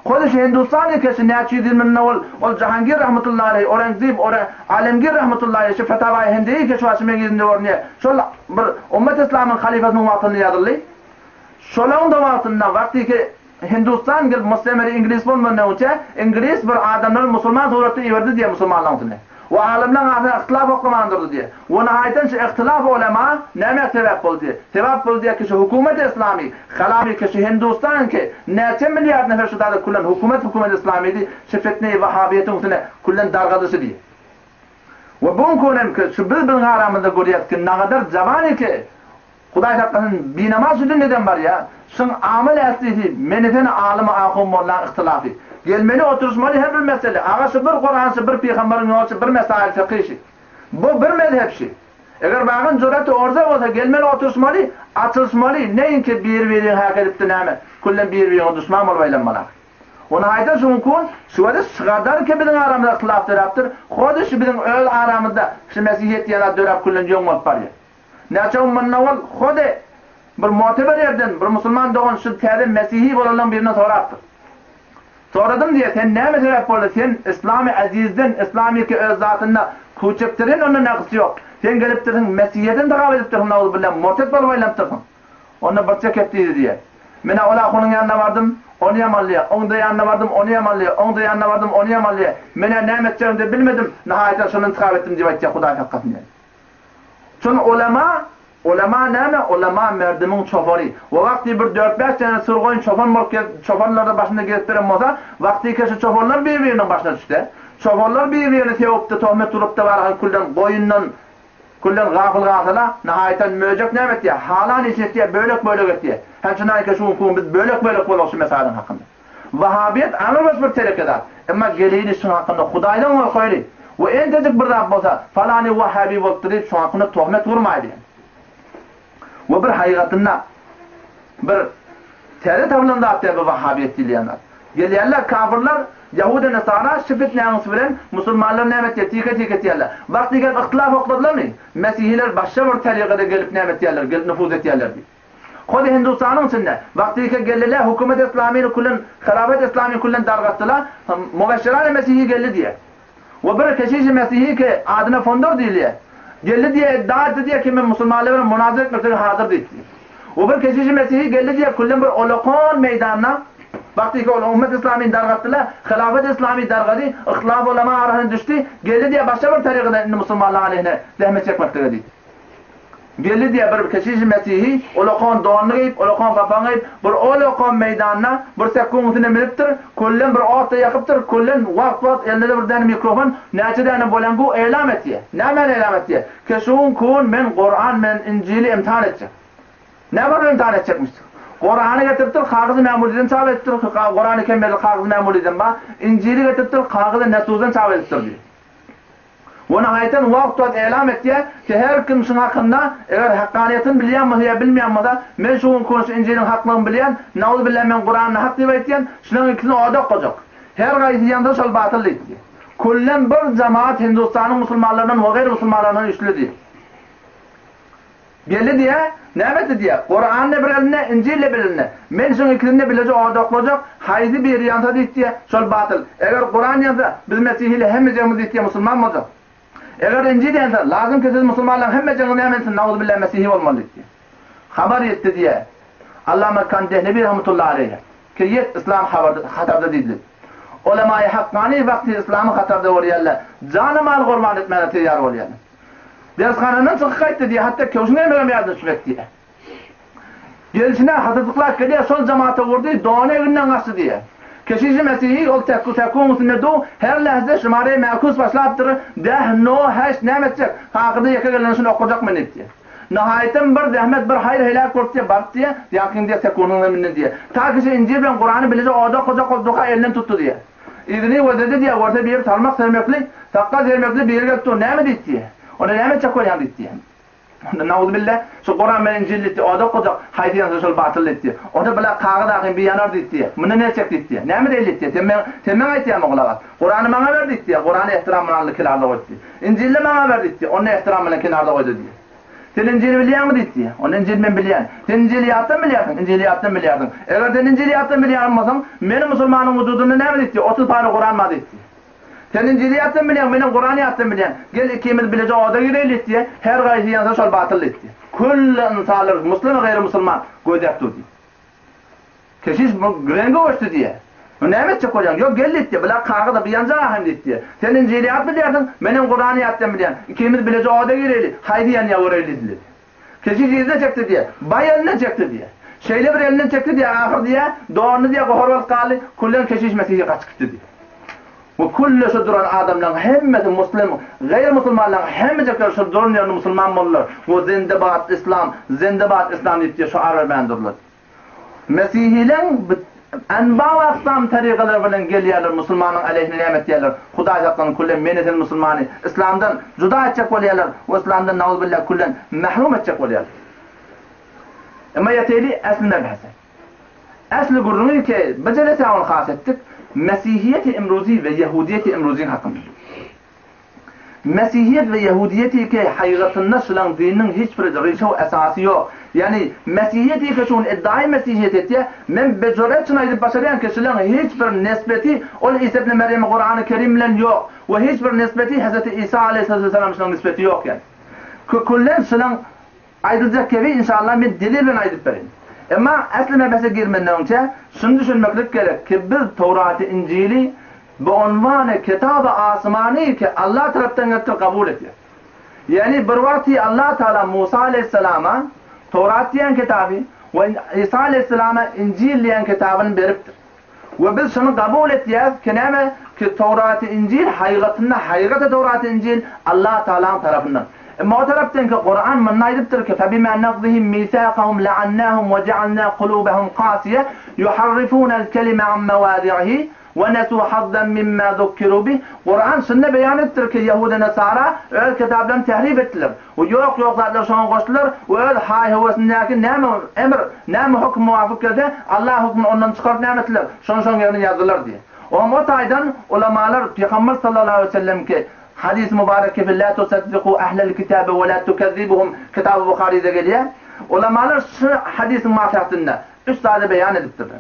Hut şu Hindustan ülkesi näçe ýüz ýyl mundan owal ol Jahangir rahmetullahi aleýh, Orangzeb, Ora, Alemgir rahmetullahi aleýh şu Fetawaýy Hindiýe keşwaşy meň ýüzümde görünýär. Şol bir ummet yslamyň halyfasynyň wagtynda ýazyldy. Şolaň da wagtynda wagtyky Hindustan gelip mustemeri iňlis bolmandan öňçe iňlis bir adamlary musulman suratda iberdi diýýär musulmanlaryň üstüne. We alymlaň arasynda yhtylaf oklaman durdy diýýär. We nahaýatdan şu yhtylaf ulema nämä sebäp boldy diýýär. Sebäp boldy diýýär ki şu hökümet islamy, halamy ki şu Hindustan ki näçe milliard nefer şu zada küllen hökümet hökümet islamydy şu fitne-i wahabiýetiň üstüne küllen dargadyşy diýýär. We bu günki günem ki şu biz biziň aramyzda görýäs ki nagadar jawany ki Hudaý saklasyn binamaz şu dünýeden barýa, şyň amal äslisi meni seni alymy ahun mollaň yhtylafy. Gelmeli oturyşmaly her bir mesele aga şu bir Kuran şu bir pygamberiň ýoly şu bir mesail fykhy şi. Bu bir mezhep şi. Eger bagyn juraty orza bolsa gelmeli oturyşmaly açylyşmaly neýinki bir biriň hak edipdi näme küllen bir biriňe duşman bolup aýlanmaly ahyr. Ony aýdan şu gün şu wada şygadar ki biziň aramyzda yhtylaf döräpdir hody şu biziň öz aramyzda şu mesihiýet diýen zat döräp küllen ýoň bolup barýar. Näçe gün mundan owal Hode bir muteber ýerden bir musulman dogan şu täze mesihi bolanlaryň birinden sorapdyr. Soradym diýýär, sen näme sebäp boldy, sen Yslamy Azizden, Yslamyky öz zatynda küçükdirin onda näkysy ýok. Sen gelipdirsiň mesihiýeden tagap edipdirsiň nauzubilla murtet bolup aýlanypdyrsyň. Onda bir çekep diýdi diýýär. Men-ä ol ahunyň ýanyna bardym, ony ýamanlaýar, oň-da ýanyna bardym, ony ýamanlaýar, oň-da ýanyna bardym, ony ýamanlaýar. Men-ä näme etjegimi-de bilmedim, nahaýatdan şondan tagap etdim diýip aýtýar Hudaý saklasyn diýýär. Şol ulema, ulema näme? Ulema merdimiň çopary. We wagty bir dört-bäş däne sürgoýun çopan bolup gezip, çopanlarda başynda gezip beren bolsa, wagtyke şu çopanlar bir-biriniň başyna düşse, çopanlar bir-birini sewüpde, tohmet urupda barha külden goýundan, külden gapyl galsalar, nahaýatan möjek näme etýär? Halan işini etýär, bölek-bölek etýär. Hem şunaýka şu günki gün biz bölek-bölek bolak şu mesalyň hakynda. Wahabiýet aňrybaş bir teleke zat. Emma geleýli şuň hakynda Hudaýdan gorkaýly we entejik bir zat bolsa falany wahabi bolupdyr diýip şuň hakynda tohmet urmaýly. We bir haýygatynda bir täze tapylan zat däl bu wahabiýet diýilýän zat. Gelýärler kafirler ýahuda nesara şu fitnäň bilen musulmanlar näme etýär tike tike etýärler. Wagty gelip yhtylaf okladylarmy? Mesihiler başga bir tarikada gelip näme etýärler gelip nufuz etýärler diýip. Hol Hindustanyň içinde, wagtyky geldiler, hökümet Islamyny küllen, hilafet Islamyny küllen dargatdylar, Mubeşşirany Mesihi geldi diýýär. We bir keşişi Mesihi ki, adyna Fondor diýilýär, geldi diýýär, iddia etdi diýýär ki, men musulmanlar bilen munazara etmeklige hazyr diýip diýýär. We bir keşişi Mesihi geldi diýýär, küllen bir olakan meýdanda, wagtyky ol ummet Islamyny dargatdylar, hilafet Islamy dargady, yhtylaf ulama arasyna düşdi, geldi diýýär, başga bir tarykadan indi musulmanlaryň aleyhine zähmet çekmeklige diýip. Geldi diýýär, bir keşiş mesihi ulakan donuny geýip, ulakan papagyny geýip, bir ulakan meýdanda bir sekguň üstüne münüpdir, köllen bir ot-da ýakypdyr, köllen wagt-wagt elinde-de bir däne mikrofon, näçe däne bolangu elam etýär. Nämäni elam etýär? Keşuň kun men Kuran men Injili imtihan etjek. Näme bilen imtihan etjekmiş? Kurany getiripdir, kagyzy Mämuliden çap edipdir, Kurany Kerimde kagyzy Mämuliden bar, Injili getiripdir, kagyzy Nesuzdan çap edipdir diýýär. Ony aýdan wagt-wagt elam etýär ki, her kim şuň hakynda, eger hakganiýetini bilýän bolsa ýa bilmeýän bolsa, men şu günki gün şu Injiliň haklygyny bilýän, nauzubilla men Kurany hak diýip aýtýan, şularyň ikisini oda okajak. Her gaýsy ýansa şol batyl diýip diýýär. Küllen bir jemaat Hindustanyň musulmanlaryndan we gaýry musulmanlaryndan üçli diýýär. Geldi diýýär, näme etdi diýýär, Kuran-da bir elinde, Injil-de bir elinde. Men şuň ikisini-de bileje odaklajak, haýsy biri ýansa diýip diýýär, şol batyl. Eger Kuran ýansa, biz mesihiler hemmejigimiz diýip diýýär, musulman boljak. Eger Injil ýansa, lazym ki siz musulmanlaryň hemmejigiňiz näme etsin, nauzubilla mesihi bolmaly diýip diýýär. Habar ýetdi diýýär. Allama Kandehlewi rahmetullahi aleýhe, ki ýet yslam hatarda diýdiler. Ulemaýy Hakkany wagty yslamy hatarda görýärler, jany-maly gurban etmäge teýýar bolýarlar. Dershanadan çykyp gaýtdy diýýär, hatda köwşüň geýmegem ýadyna düşmedi diýýär. Gelşine hasyjyklap gelýär, şol jamata urdy, dony eginden gaçdy diýýär. Keşişi Mesihi ol tekgu sekuň üstünde du, her lähze şumary mäkus başlapdyr, deh, no, heşt, näme etjek, ahyrda ýeke gelende şuny okajak men diýip diýýär. Nahaýatam bir zähmet, bir haýyr heläk bolup diýýär, baryp diýýär, ýakyn diýýär, sekunyň zeminde diýýär. Ta kişi Injil bilen Kurany bileje oda okajak bolup duka elinden tutdy diýýär. Yzyny gözledi diýýär, görse biri salmak sermekli, sakgal sermekli biri gelip dur, näme diýip diýýär. Onda näme etjek bolýaň diýip diýýär. Onda nauzubilla, şu Kuran bilen Injil diýdi, oda okajak, haýsy ýansa şol batyl diýdi. Onda bula kagyz ahym bir ýanar diýdi. Munda ne etjek diýdi. Näme deýli diýdi. Sen meň, sen meň aýtýaňmy gulak as. Kurany maňa ber diýdi. Kurany ehtiram bilen aldy kenarda goýdy. Injili maňa ber diýdi. Onda ehtiram bilen kenarda goýdy diýdi. Sen Injili bilýäňmi diýdi. Onda Injili men bilýän. Sen Injili ýatdan bilýärsiň, Injili ýatdan bilýärsiň. Eger sen Injili ýatdan bilýän bolsaň, meni musulmanyň wujudynda näme diýdi? 30 pary Kuran bar diýdi. Sen Injili ýatdan bilýäň, menem Kurany ýatdan bilýän. Gel ikimiz bileje oda gireýli diýdi. Her gaýsy ýansa şol batyl diýdi. Külli ynsanlar, muslim we gaýry musulman gözläp dur diýdi. Keşiş bu reňge göçdi diýýär. Bu näme etjek bolýaň? Ýok, gel diýdi. Bular kagyza bir ýanjak ahym diýdi. Sen Injili ýat bilýärsiň, menem Kurany ýatdan bilýän. Ikimiz bileje oda gireýli, haýsy ýanýar göreýli diýdi. Keşiş yzyna çekdi diýýär. Baý elinden çekdi diýýär. Şeýle bir elinden çekdi diýýär, ahyr diýýär, donly diýýär, gohar bolup galdy, küllen keşiş mesihi gaçyp gitdi diýýär. We külle şu duran adamlaryň hemmesi muslim, gaýry musulmanlaryň hemmejekleri şu duran ýerinde musulman boldular. We zindebat islam, zindebat islam diýip diýýär, şu ar bermän durlar. Mesihileň enba we aksam tarykalary bilen gelýärler musulmanyň aleýhine näme etýärler Hudaý saklasyn küllen meni sen musulmany islamdan juda etjek bolýarlar we islamdan nauzubilla küllen mahrum etjek bolýarlar. Emma ýeteýli esli mebhese. Esli gürrüňi ki bir jelese ony has etdik Mesihiýeti imruzi we Ýehudiýeti imruziň hakynda. Mesihiýet we Ýehudiýet ýeke haýygatynda şulaň dininiň hiç bir rişe we esasy ýok. Ýagny Mesihiýet ýeke şuny eddaýy Mesihiýet etýä, men be jüret şuny aýdyp başarýan ki şulaň hiç bir nesbeti ol Isa ibn Merýemi Kurany Kerim bilen ýok we hiç bir nesbeti Hezreti Isa aleýhissalatu şulaň nisbeti ýok ýagny. Köküllen şulaň Aýdyljak gebi inşallah men delil bilen aýdyp bereýin. Emma äsli mebhese girmenden öňçe şuny düşünmeklik gerek ki biz Towraty Injili bi unwany kitaby asmany ki Allah tarapdan gelipdir kabul etýäs. Ýagny bir wagty Allah Taala Musa aleýhissalama Towrat diýen kitaby we Isa aleýhissalama Injil diýen kitabyny beripdir. We biz şuny kabul etýäs ki näme ki Towraty Injil haýygatynda haýygaty Towraty Injil Allah Tagalaň tarapyndan. Emma o tarapdan ki Kuran munda aýdypdyr ki Febima nakzihim misakahum la'annahum we ja'alna kulubahum kasiye yuharrifunel kelime an mewadi'ihi we nesu hazzan mimma zukkiru bih Kuran şunda beýan edipdir ki Ýehudy Nesara öz kitaplaryny tehrip etdiler. We ýok-ýok zatlary şoňa goşdular we öz haý-höwesindäki näme emr, näme höküm muwafyk gelse, Allah hökmüni ondan çykaryp näme etdiler? Şony şoň ýerine ýazdylar diýýär. Oňa o taýdan ulamalar Pygamber sallallahu aleýhi we sellemki hadys mübarek kefi la tusaddiku ahlel kitabe we la tukezzibuhum kitaby Buharyda gelýär. Ulamalar şu hadysyň maslahatynda üç zady beýan edipdirler.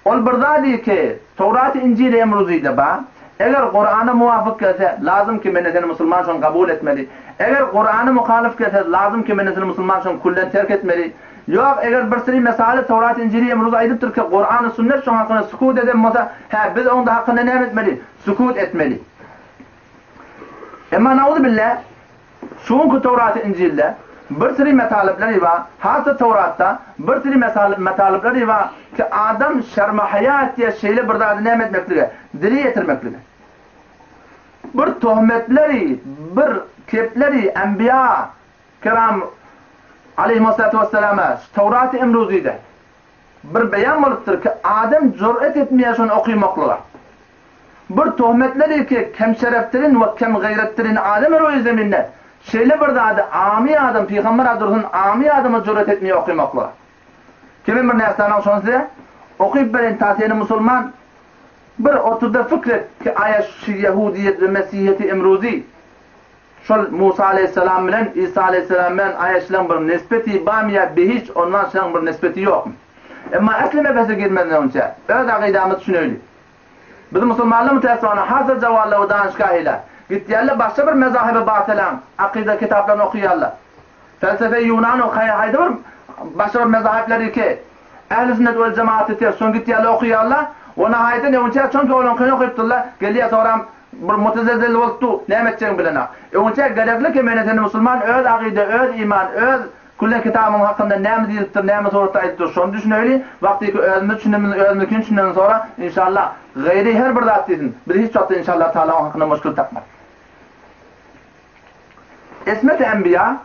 Ol bir zady ki, Towraty Injili emruzyda ba, eger Kurana muwafyk gelse, lazym ki mende seni musulman şony kabul etmeli. Eger Kurana muhalyf gelse, lazym ki mende seni musulman şony küllen terk etmeli. Ýok, eger bir siri mesaly Towrat Injili emruzy aýdypdyr ki, Kurany sünnet şoň hakynda sükut eden bolsa, hä biz oňda hakynda näme etmeli? Sükut etmeli. Emma nauzubilla, Şu günki Towraty Injilde bir sürü metalyplar bar, has-da Towratda bir sürü metalyplar bar ki, adam şerme-haýa etýär şeýle bir zady näme etmeklige, dile ýetirmeklige. Bir töhmetleri, bir kepleri enbiýa kiram aleýhimussalatu wesselama Towraty Imruzyda bir beýan bolupdyr ki, adam jüret etmeýär şony okymaklyga. Bir töhmetleri ki, kemşereftirin we kemgaýrattirin adam roýy zeminde şeýle bir zady amy adam, pygamber dursun amy adama jüret etmeýär okymaklyga. Kimem bir närsaniň şony size okyp bereýin ta seni musulman bir oturda fikr et ki aýa şu ýehudiýet we mesihiýeti imruzi şol Musa aleýhissalam bilen Isa aleýhissalam bilen aýa şulaň bir nisbeti barmy ýa behiç ondan şulaň bir nisbeti ýokmy? Emma ähli mebhese girmezden öňçe öz akydamyzy düşüneýli. Biz musulmanlar müteessifana hassa jawalla we danyşgahila gitýärler başga bir mezahibi batylaň akyda kitaplaryny okaýarlar. Felsefe-i ýunan okaýar haýsy bir başga bir mezahipleri ki. Ähli sünnet wel jemaatda ters, şony gitýärler okaýarlar, we nahaýatdan öňünçä çonki olaňkyny okypdyrlar, gelýär soram bir mutezelzel bolup dur, näme etjegini bilenok. Öňünçä gerekli ki meni seni musulman öz akyda, öz iman, öz küllen kitabyň hakynda näme diýilipdir, näme suratda aýdypdyr şony düşüneýli, wagtyky özümiz düşünemiz, özümizkini düşünenden sonra inşallah gaýry her bir zat diýsin, biz hiç wagtda inşallah taala oň hakynda muşkil tapmarys. Ismet-i enbiýa,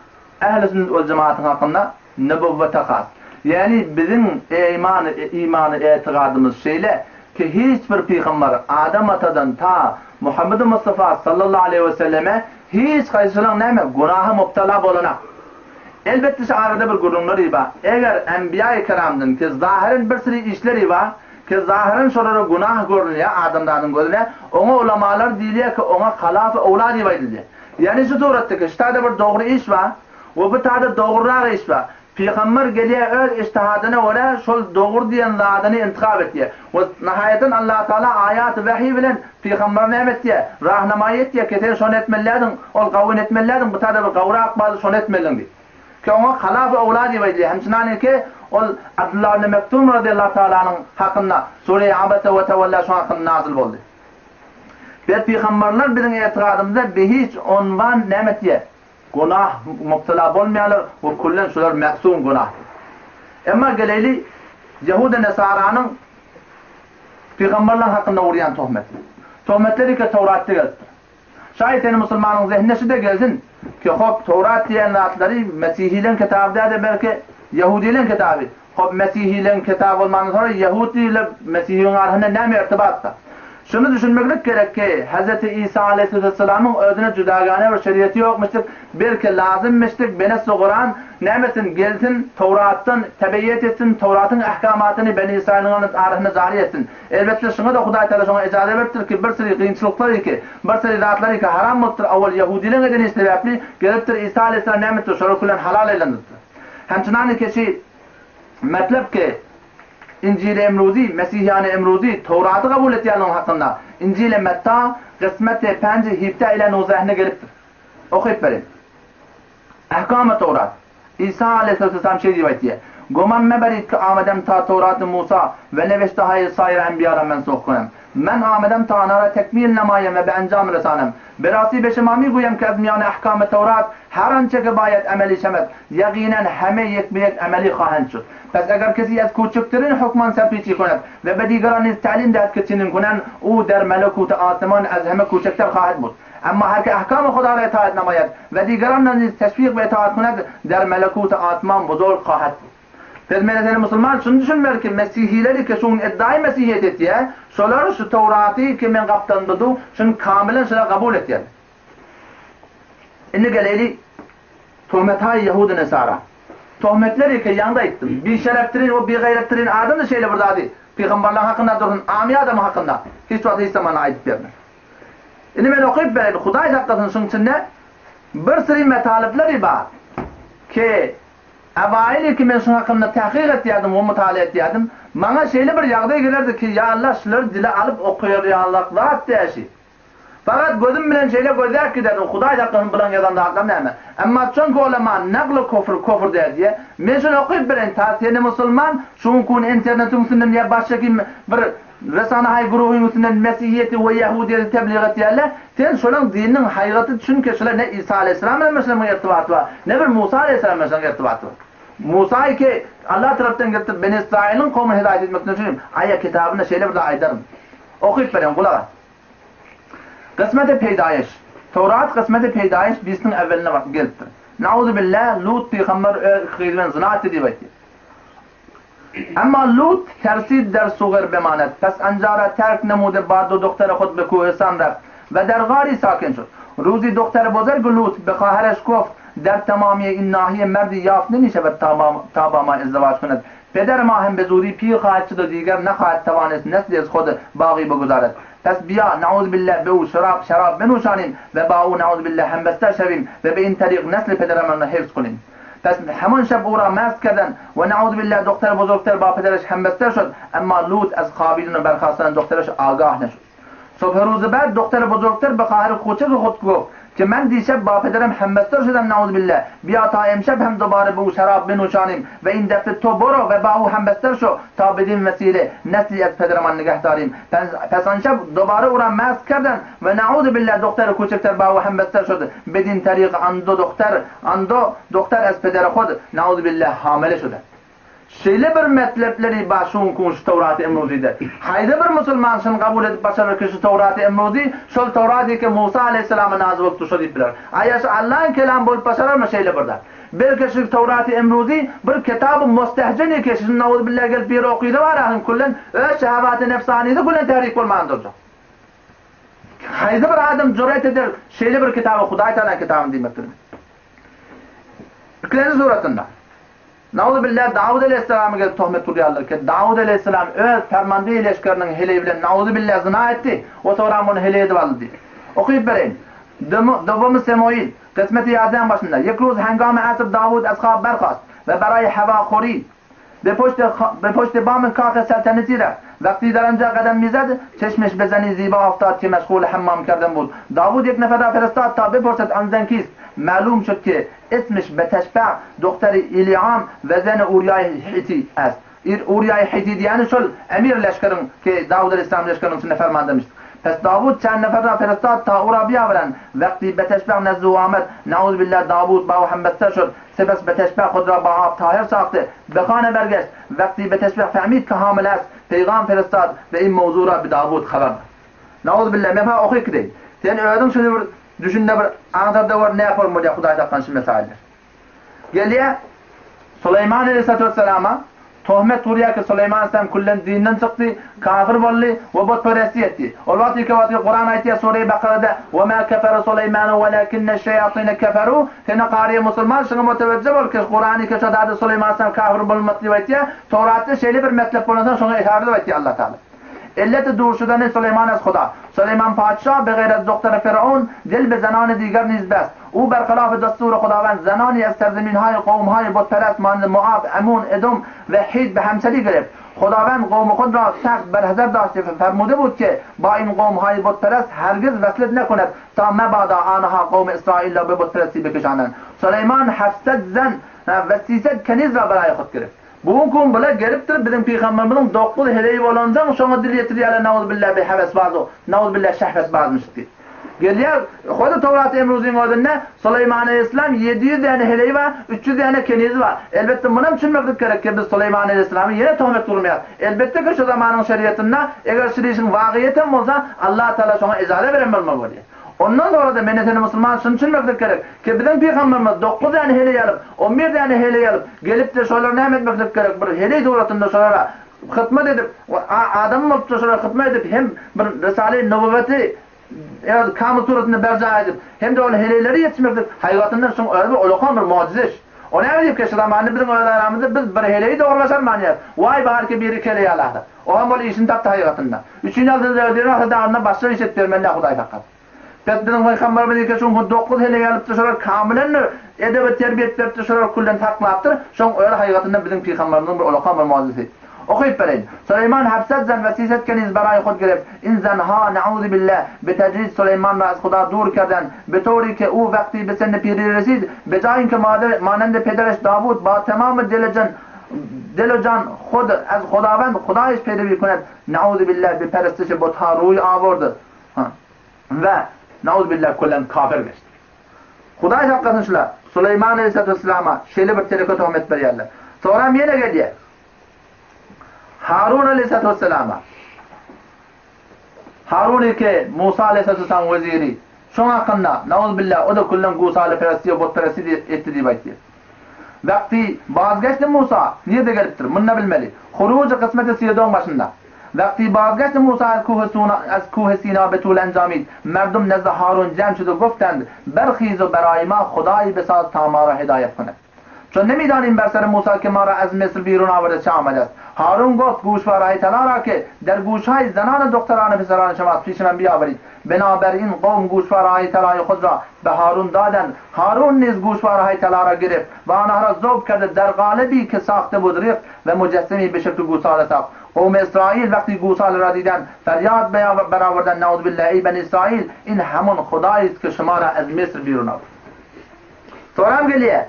ähli sünnet wal jemaatyň hakynda nübüwwete has. Ýagny biziň eýmany imany etigadymyz şeýle ki hiç bir pygamber Adam atadan ta Muhammedi Mustafa sallallahu aleýhi we selleme hiç haýsysynyň näme günaha mubtala bolanak. Elbetde şu arada bir gürrüňleri bar. Eger enbiýa-i kiramdan ki zahyren bir sürü işleri bar ki zahyren şolara günah görünýär adamzadyň gözüne, oňa ulamalar diýilýär ki oňa halaf-y owla diýip aýdylýar. Ýagny şu suratda ki şu taýda bir dogry iş bar we bu taýda dogrurak iş bar. Pygamber gelýär öz ijtihadyna görä şol dogry diýen zadyny intihap etýär. We nahaýatdan Allatagala aýaty wehiý bilen pygambere näme etýär? Rahnamaýy etýär ki sen şony etmelidiň, ol gawyny etmelidiň, bu taýda bir gawrak bardy şony etmelidiň diýip. Ki oňa halaf-y owla diýip aýdylýar. Hemçinany ki ol Abdullah ibn Mektum razyýallahu tagalanyň hakynda Sure-i Abese we Tewella şoň hakynda nazyl boldy. Be pygamberler biziň etigadymyzda bihiç onwan näme etýär? Günah mubtala bolmaýarlar we küllen şular mäsum günahdyr. Emma geleýli Ýahuda Nesaranyň pygamberler hakynda urýan tohmeti. Tohmetler ike Towratda gelipdir. Şaýat seni musulmanyň zehnine şu-da gelsin ki hop Towrat diýen zatlary mesihileň kitaby däl-de belki ýahudileň kitaby. Hop mesihileň kitaby bolmandan soňra ýahudi ile mesihiň arasynda näme irtibat bar? Şuny düşünmeklik gerek ki, Hezreti Isa aleýhissalamyň özüne judagane bir şeriaty ýokmuşdyk, belki lazymmişdik benessi Kuran näme etsin, gelsin Towratdan tebeýýet etsin, Towratyň ahkamatyny Beni Israýylyň arasynda jary etsin. Elbetde şuňa-da Hudaý Taala şoňa ejaza beripdir ki, bir seri kynçylyklar iki, bir seri zatlar iki haram bolupdyr, awal ýahudileň eden işi sebäpli gelipdir Isa aleýhissalam näme etdi, şolar külen halal eýlendiripdir. Hemçinany keşi metlep ki, Injili Emruzi, Mesihýany Emruzi, Towraty kabul etýänligiň hakynda Injili Metta, Gysmeti Penji Hiftä ile Nuzähine gelipdir. Okyp bereýin. Ahkamy Towrat. Isa aleýhissalam şeý diýip aýtýar, Goman meberit ki amedem ta Towraty Musa we neweştehaýy saýyr enbiýara mensuh kunem. Men amedem ta anara tekmil nemaýem we be enjam resanem. Berasi beşema mi guýem ki ez miýany ahkamy Towrat her ançe ki baýet emeli şemet, ýaginen heme ýek be ýek emeli hahend şud. Pes eger kesi ez kuçüktirin hukman serpiçi kunet we be digeran niz talim dehed ki çinin kunen, u der melekuty asyman ez heme kuçükter hahed bud. Emma her ki ahkamy Huda ra itaat nemaýet we digeran niz teşwik be itaat kunet, der melekuty asyman buzurg hahed bud. Pes meni seni musulman şuny düşünmeli ki mesihileri ki şu gün eddaýy mesihiýet etýä, şolar şu Towraty ki men gapdalynda dur, şuny kamilen şolar kabul etýärler. Indi geleýli tohmetaý ýahudy nesara. Tohmetler eke ýaňda aýtdym. Bişerepdirin we bigaýratdirin adam-da şeýle bir zady pygamberler hakynda dursun, amy adamyň hakynda hiç wagt hiç zamanda aýdyp bermez. Indi men okyp bereýin, Hudaý saklasyn şuň içinde bir syry metalyplar bar ki Ewaýyl ilki men şuň hakynda tahkyk etýärdim we mutala etýärdim. Maňa şeýle bir ýagdaý gelerdi ki, ýa Allah şulary dile alyp okaýar ýalak zat däşi. Fakat gözüm bilen şeýle gözläp giderdim, Hudaý saklasyn bulaň ýazan zatlary näme? Emma çonki ulema nagly kofr kofr däl diýýär. Men şuny okyp bereýin, ta seni musulman şu günki gün internetiň üstünden ýa başga kim bir Resanahaý guruhyň üstünden mesihiýeti we ýahudiýeti teblig etýärler, sen şolaň dininiň haýgaty çünki şular ne Isa aleýhissalam bilen meşlaryň irtibaty bar, ne bir Musa aleýhissalam bilen şolaryň irtibaty bar. Musa ki Allah tarapdan gelipdir Beni Israýylyň kowmuny hidaýat etmek üçin aýa kitabynda şeýle bir zat aýdaryn. Okyp bereýin gulak as. Kysmeti peýdaýyş. Towrat kysmeti peýdaýyş bisniň äwweline gelipdir. Nauzubillah Lut pygamber öz iki gyzy bilen zyna etdi diýip aýtýar. Emma Lut tersid der suger bemanet, pes anjara terk nemude ba du duhtere hud be kuhistan reft ve der gari sakin şud. Ruzi duhtere bozerg Lut be hahereş goft, der tamamiye in nahiye merdi yaft nemişeved ta ba ma izdivac kuned. Peder ma hem be zudi pir hahed şud u diger nehahed tavanest nesli ez hud bagi beguzared. Pes biya, nauzubillah, be u şerab şerab benuşanim ve ba u nauzubillah hembester şevim ve be in terik nesli pedereman hifz kunim. Pes heman şeb u ra mest kerden we ne'uzubillah dohter bozorgter ba pedereş hembester şod, emma Lut ez xabidin we berxastanen dohtereš agah neşod. Sobhe ruze bad dohter bozorgter be xaher kuçege hud goft. Ki men dişeb ba pederem hembester şudem nauzubille, biya ta emşeb hem dobare be u şerab benoşanim ve in defe to boro ve ba u hembester şo ta bedin vesile nesli ez pedereman nigeh darim. Pes an şeb dobare u ra mest kerden ve nauzubille dohter kuçekter ba u hembester şod bedin terik an do dohter an do dohter ez pedere hod nauzubille hamile şode. Şeýle bir metlepleri bar şu günki şu Towraty Emruzide. Haýsy bir musulman şuny kabul edip başarar ki şu Towraty Emruzi şol Towrat ki Musa aleýhissalama nazyl bolupdyr şo diýip biler. Aýa şu Allaň kelamy bolup başararmy şeýle bir zat. Belki şu Towraty Emruzi bir kitaby mostehjen eke şuny nauzubilla gelip biri okysa bar ahym küllen öz şehawaty nefsanyzy küllen tehrik bolman durjak. Haýsy bir adam jüret eder şeýle bir kitaby Hudaý Tagalaň kitabyny diýmekdir. Ikilenji suratynda. Nauzubillah Dawud aleýhissalama gelip tohmet urýarlar ki, Dawud aleýhissalam öz fermandeýi leşgeriniň heleýi bilen nauzubillah zyna etdi we soňram ony heleý edip aldy diýip. Okyp bereýin. Dowamy Semoil, Kysmeti ýazýan başynda, Ýek ruz hengamy asr Dawud az hab berhast we baraý hewa hori be poşte be poşte bamy kahe selteneti reft. Wagty dar anja gadam mizad, çeşmiş be zeni ziba oftad ki meşgul hemmam kerden bud. Dawud ýek nefer ra ferestad ta beporsed an zen kist. Malum şud ki ismiş Beteşbe dohteri Iliam we zeni Uriýaý Hiti est. Uriýaý Hiti diýýäni şol emir leşgeriň ki Dawud aleýhissalam leşgeriniň içinde fermandemişdi. Pes Dawud çend nefer ra ferestad ta ura biýaweren. Wagty Beteşbe nezd u amed, nauzubilla Dawud ba u hembester şud. Sepes Beteşbe hud ra ba ab tahir sahty. Be hane bergeşt. Wagty Beteşbe fehmid ki hamile est, peýgam ferestad we in mowzu ra bi Dawud habar dad. Nauzubilla men saňa okyp gideýin. Sen özüň şuny bir düşünde bir aňsat-da gör nähili bolýar Hudaý saklan şu mesailler. Gelýär Suleýman aleyhissalatu vesselama tohmet urýar ki Suleýman aleyhissalam küllen dinden çykdy, kafir boldy we butperestlik etdi. Ol wagt ilki wagty Kuran aýtýar sure-i Bakarada We ma kefere Suleýmanu welakinneş-şeýatine keferu Seni garyýa musulman şuňa mutewejje bol ki Kurany ki şo zady Suleýman aleyhissalam kafir bolmady diýip aýtýar. Towratda şeýle bir metlep bolansoň şoňa esaret edip aýtýar Allah Taala. Illeti dur şudany Suleýman ez Huda. Suleýman patyşa be geýr ez dohtary Fir'un dil be zenany diger niz best. U ber hilafy destury Hudawend zenany ez serzeminhaýy kowumhaýy butperest mandy Moab, Amun, Edom we Hit be hemseri gireft. Hudawend kowmy hud ra seht ber hezer daşty we fermude bud ki ba in kowumhaýy butperest hergiz weslet nekonet ta mebada anha kowmy Israil ra be butperesti bikişanen. Suleýman heftsed zen we sised keniz ra beraýy hud gireft. Bu gün bile gelipdir biziň pygamberimiziň dokuz heleýi bolansoň şoňa dil ýetirýärler nauzubilla bi hewesbaz nauzubilla şehwetbazmyş diýip. Gelýär hody Towrat emruzyň özünde Suleýman aleýhissalam 700 däne heleýi bar, 300 däne kenizi bar. Elbetde munam düşünmeklik gerek ki biz Suleýman aleýhissalamy ýene tohmet urmaýas. Elbetde ki şu zamanyň şeriatynda eger şul işiň wagyýetem bolsa Allah Taala şoňa ejaza beren bolmaly bolýar. Ondan sonra-da meni seni musulman şuny düşünmeklik gerek, ki biziň pygamberimiz dokuz däne heleý alyp, on bir däne heleý alyp, gelipdir, şolary näme etmeklik gerek, bir heleý suratynda şolara hyzmat edip, adam bolupdyr, şolara hyzmat edip, hem bir Risale-i Nübüwweti öz kamyl suratynda berjaý edip, hem-de ol heleýleri ýetişmeklik, haýbatyndan şuň özi bir ulakan bir mujize iş. O näme diýip ki, şu zamanda biziň öz aramyzda biz bir heleýi dogry başarmanýas, waý barki biri iki heleý alasa. O hem ol işini tapdy haýbatynda. Üçin alsa dördüni alsa dagynda başga iş edip bermeli däl Hudaý saklasyn. Pes biziň pygamberimiz eke şuňky dokuz heleý alypdyr şolar kamylendir edep we terbiýet beripdir şolar külden saklapdyr şoň özi haýbatynda biziň pygamberimiziň bir ulakan bir mugjizesi. Okyp bereýin. Suleýman hafsat zan we siset keniz baraý hud gireft in zanha nauzubilla bi tejrid Suleýman ra az Huda dur kerden bi towri ke u wagty bi senni piri resid bi jaý inke manende pedereş Dawud ba tamamy dili Dil-u jan hud ez Hudawend Hudaýyş peýrewi kunet Nauzubillah bi perestişi butha ruý awordy we Nauzubillah kullen kafir geçdi. Hudaý saklasyn şular Suleýman aleyhissalatu wesselama şeýle bir teleke tohmet berýärler. Soňram ýene gelýär. Harun aleyhissalatu wesselama Harun eke Musa aleyhissalatu wesselamyň weziri. Şoň hakynda, Nauzubillah, o-da küllen gusaleperesti we butperesti etdi diýip aýtýar. Wagty bazgeçdi Musa, nirde gelipdir, muny-da bilmeli. Huruj kysmeti Siýedoň başynda. Wagty bazgeçdi Musa az kuhy Suna, az kuhy Sina be tul enjamid, merdum nezd Harun jem şud u guftend, Berhiz u beraý ma Hudaýy besaz ta ma ra hidaýet kunet. Çon nemidanim ber ser Musa ki ma ra az Misr birun awerde çe amede est. Harun guft, Guşwaraý tala ra ki, der guşhaý zenan u dohtaran u peseran şemast pişi men biawerid. Binaberin kowm guşwaraýy talaýy hud ra be Harun dadend. Harun niz guşwaraýy tala ra gireft we anha ra zowb kerde der galybi ki sahte bud riht we mujessemi be şekli gusale saht. Kowmy Israil wagty gusalara diýdän ferýat berawerden Nauzubilla eý beni Israil in hamun hudaýyst ki şumara ez Misr birun awr. Soram gelýär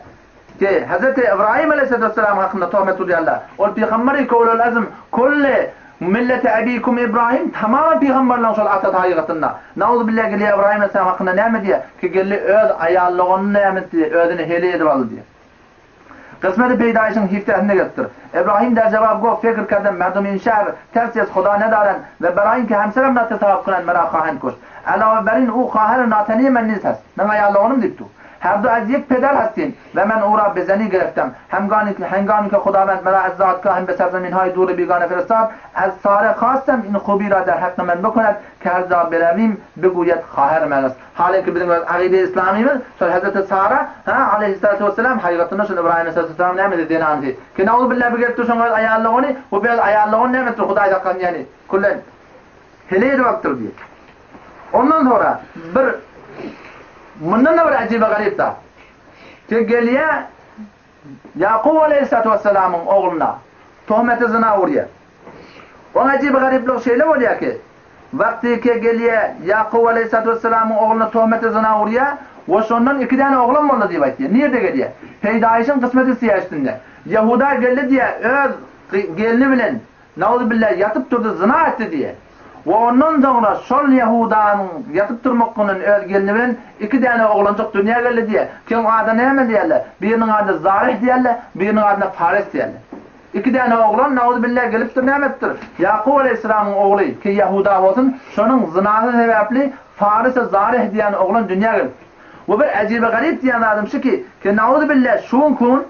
ki Hezreti Ybraýym aleýhissalatu wessalam hakynda tohmet urýarlar. Ol pygamberi ki ulul azm kulli milleti abikum Ibrahim tamam pygamberleň şol atasy hakykatynda. Nauzubilla gelýär Ybraýym aleýhissalam hakynda näme diýýär ki geldi öz aýallyggyny näme etdi özüne heleý edip aldy diýýär. Kysmeti peýdaýşyň hifdesinde gelipdir. Ibrahim der jawab goft, Fekr kerdem, merdum in şähr tersi ez Huda nedaren we beraý inke hemserem natesaab kunen mera khahend kuşt. Alawe ber in u khaher nateniye men niz hest. Meň aýallygynym diýipdi. Her du ez ýek peder hestin we men ura be zeni gereftem. Hemgani hengami ke Hudawend mera ez zadgahim be serzeminhayi duri bigane firistad, ez Sare khastem in hubi ra der haqqi men bikunet ke her ja berewim biguyet khaher men est. Halyňky biziň öz akyda islamymyz şol Hezreti Sara, ha, aleýhissalatu wessalam, hakykatynda şol Ybraýym aleýhissalatu näme zenanydy. Ki nauzubilla bir gelip dur şoň öz aýallygyny, bu öz aýallygyny näme etdir Hudaý saklasyn ýani küllen heleý edip alypdyr diýip. Ondan sonra bir mundan-da bir ajibe garyp zat. Ki gelýä Ýakup aleýhissalatu wessalamyň ogluna tohmeti zyna urýar. Oň ajibi garyplygy şeýle bolýar ki, wagty ki gelýär Ýakup aleýhissalatu wessalamyň ogluna tohmeti zyna urýar we şondan iki däne oglan boldy diýip aýtýar. Nirde gelýär? Peýdaýyşyň kysmeti syýa üstünde. Ýahuda geldi diýýär, öz gelni bilen Nauzubilla ýatyp turdy zyna etdi diýe. We ondan soňra şol Ýahudanyň ýatyp turmakgyndan öz gelni bilen iki däne oglanjyk dünýä geldi diýe. Kim ady näme diýerler? Biriniň ady Zarih diýerler, biriniň adyna Fares diýerler. Iki däne oglan nauzubilla gelipdir näme etipdir? Ýakup aleýhissalamyň ogly ki Ýahuda bolsun, şonuň zynasy sebäpli Faris we Zarih diýen oglan dünýä gelipdir. We bir äjibi-garyp diýen zadym şu ki, ki nauzubilla şu gün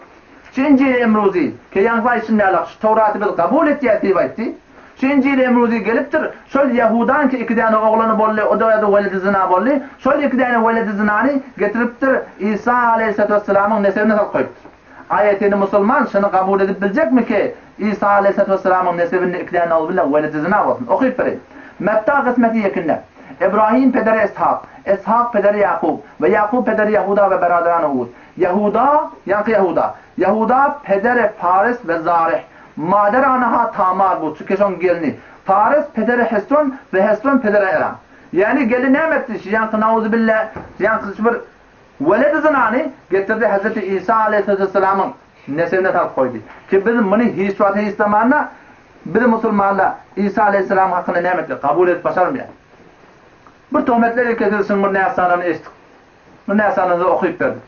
Şu Injili Emruzi, ki ýaňky aýtşym ýalak, şu Towraty biz kabul etýäs diýip aýtdy. Şu Injili Emruzi gelipdir, şol Ýahudaňky iki däne oglany boldy, o-da ýa-da weledi zyna boldy, şol iki däne weledi zynany getiripdir, Isa aleýhissalatu wessalamyň nesebine salyp goýupdyr. Aýa seni musulman şuny kabul edip biljekmi ki, Isa aleýhissalatu wessalamyň nesebinde iki däne nauzubilla weledi zyna bolsun? Okyp bereýin. Metta kysmeti ýekinde. Ibrahim pederi Ishak, Ishak pederi Ýakup we Ýakup pederi Ýahuda we beraderany Uwuz. Ýahuda, ýaňky Ýahuda. Ýahuda pederi Fares we Zareh. Mader anaha Tamar bu, çünki şoň gelni. Fares pederi Hesron we Hesron pederi Eram. Ýagny gelni näme etdi? Şu ýaňky nauzubilla, ýaňky şu bir weledi zynany getirdi Hezreti Isa aleýhissalamyň nesebine salyp goýdy. Ki biz muny hiç wagt hiç zamanda biz musulmanlar Isa aleýhissalam hakynda näme etdik? Kabul edip başarmaýar. Bir töhmetler ilkesi şuň bir näsanyny eşitdik. Bu näsanyňyzy okyp berdim.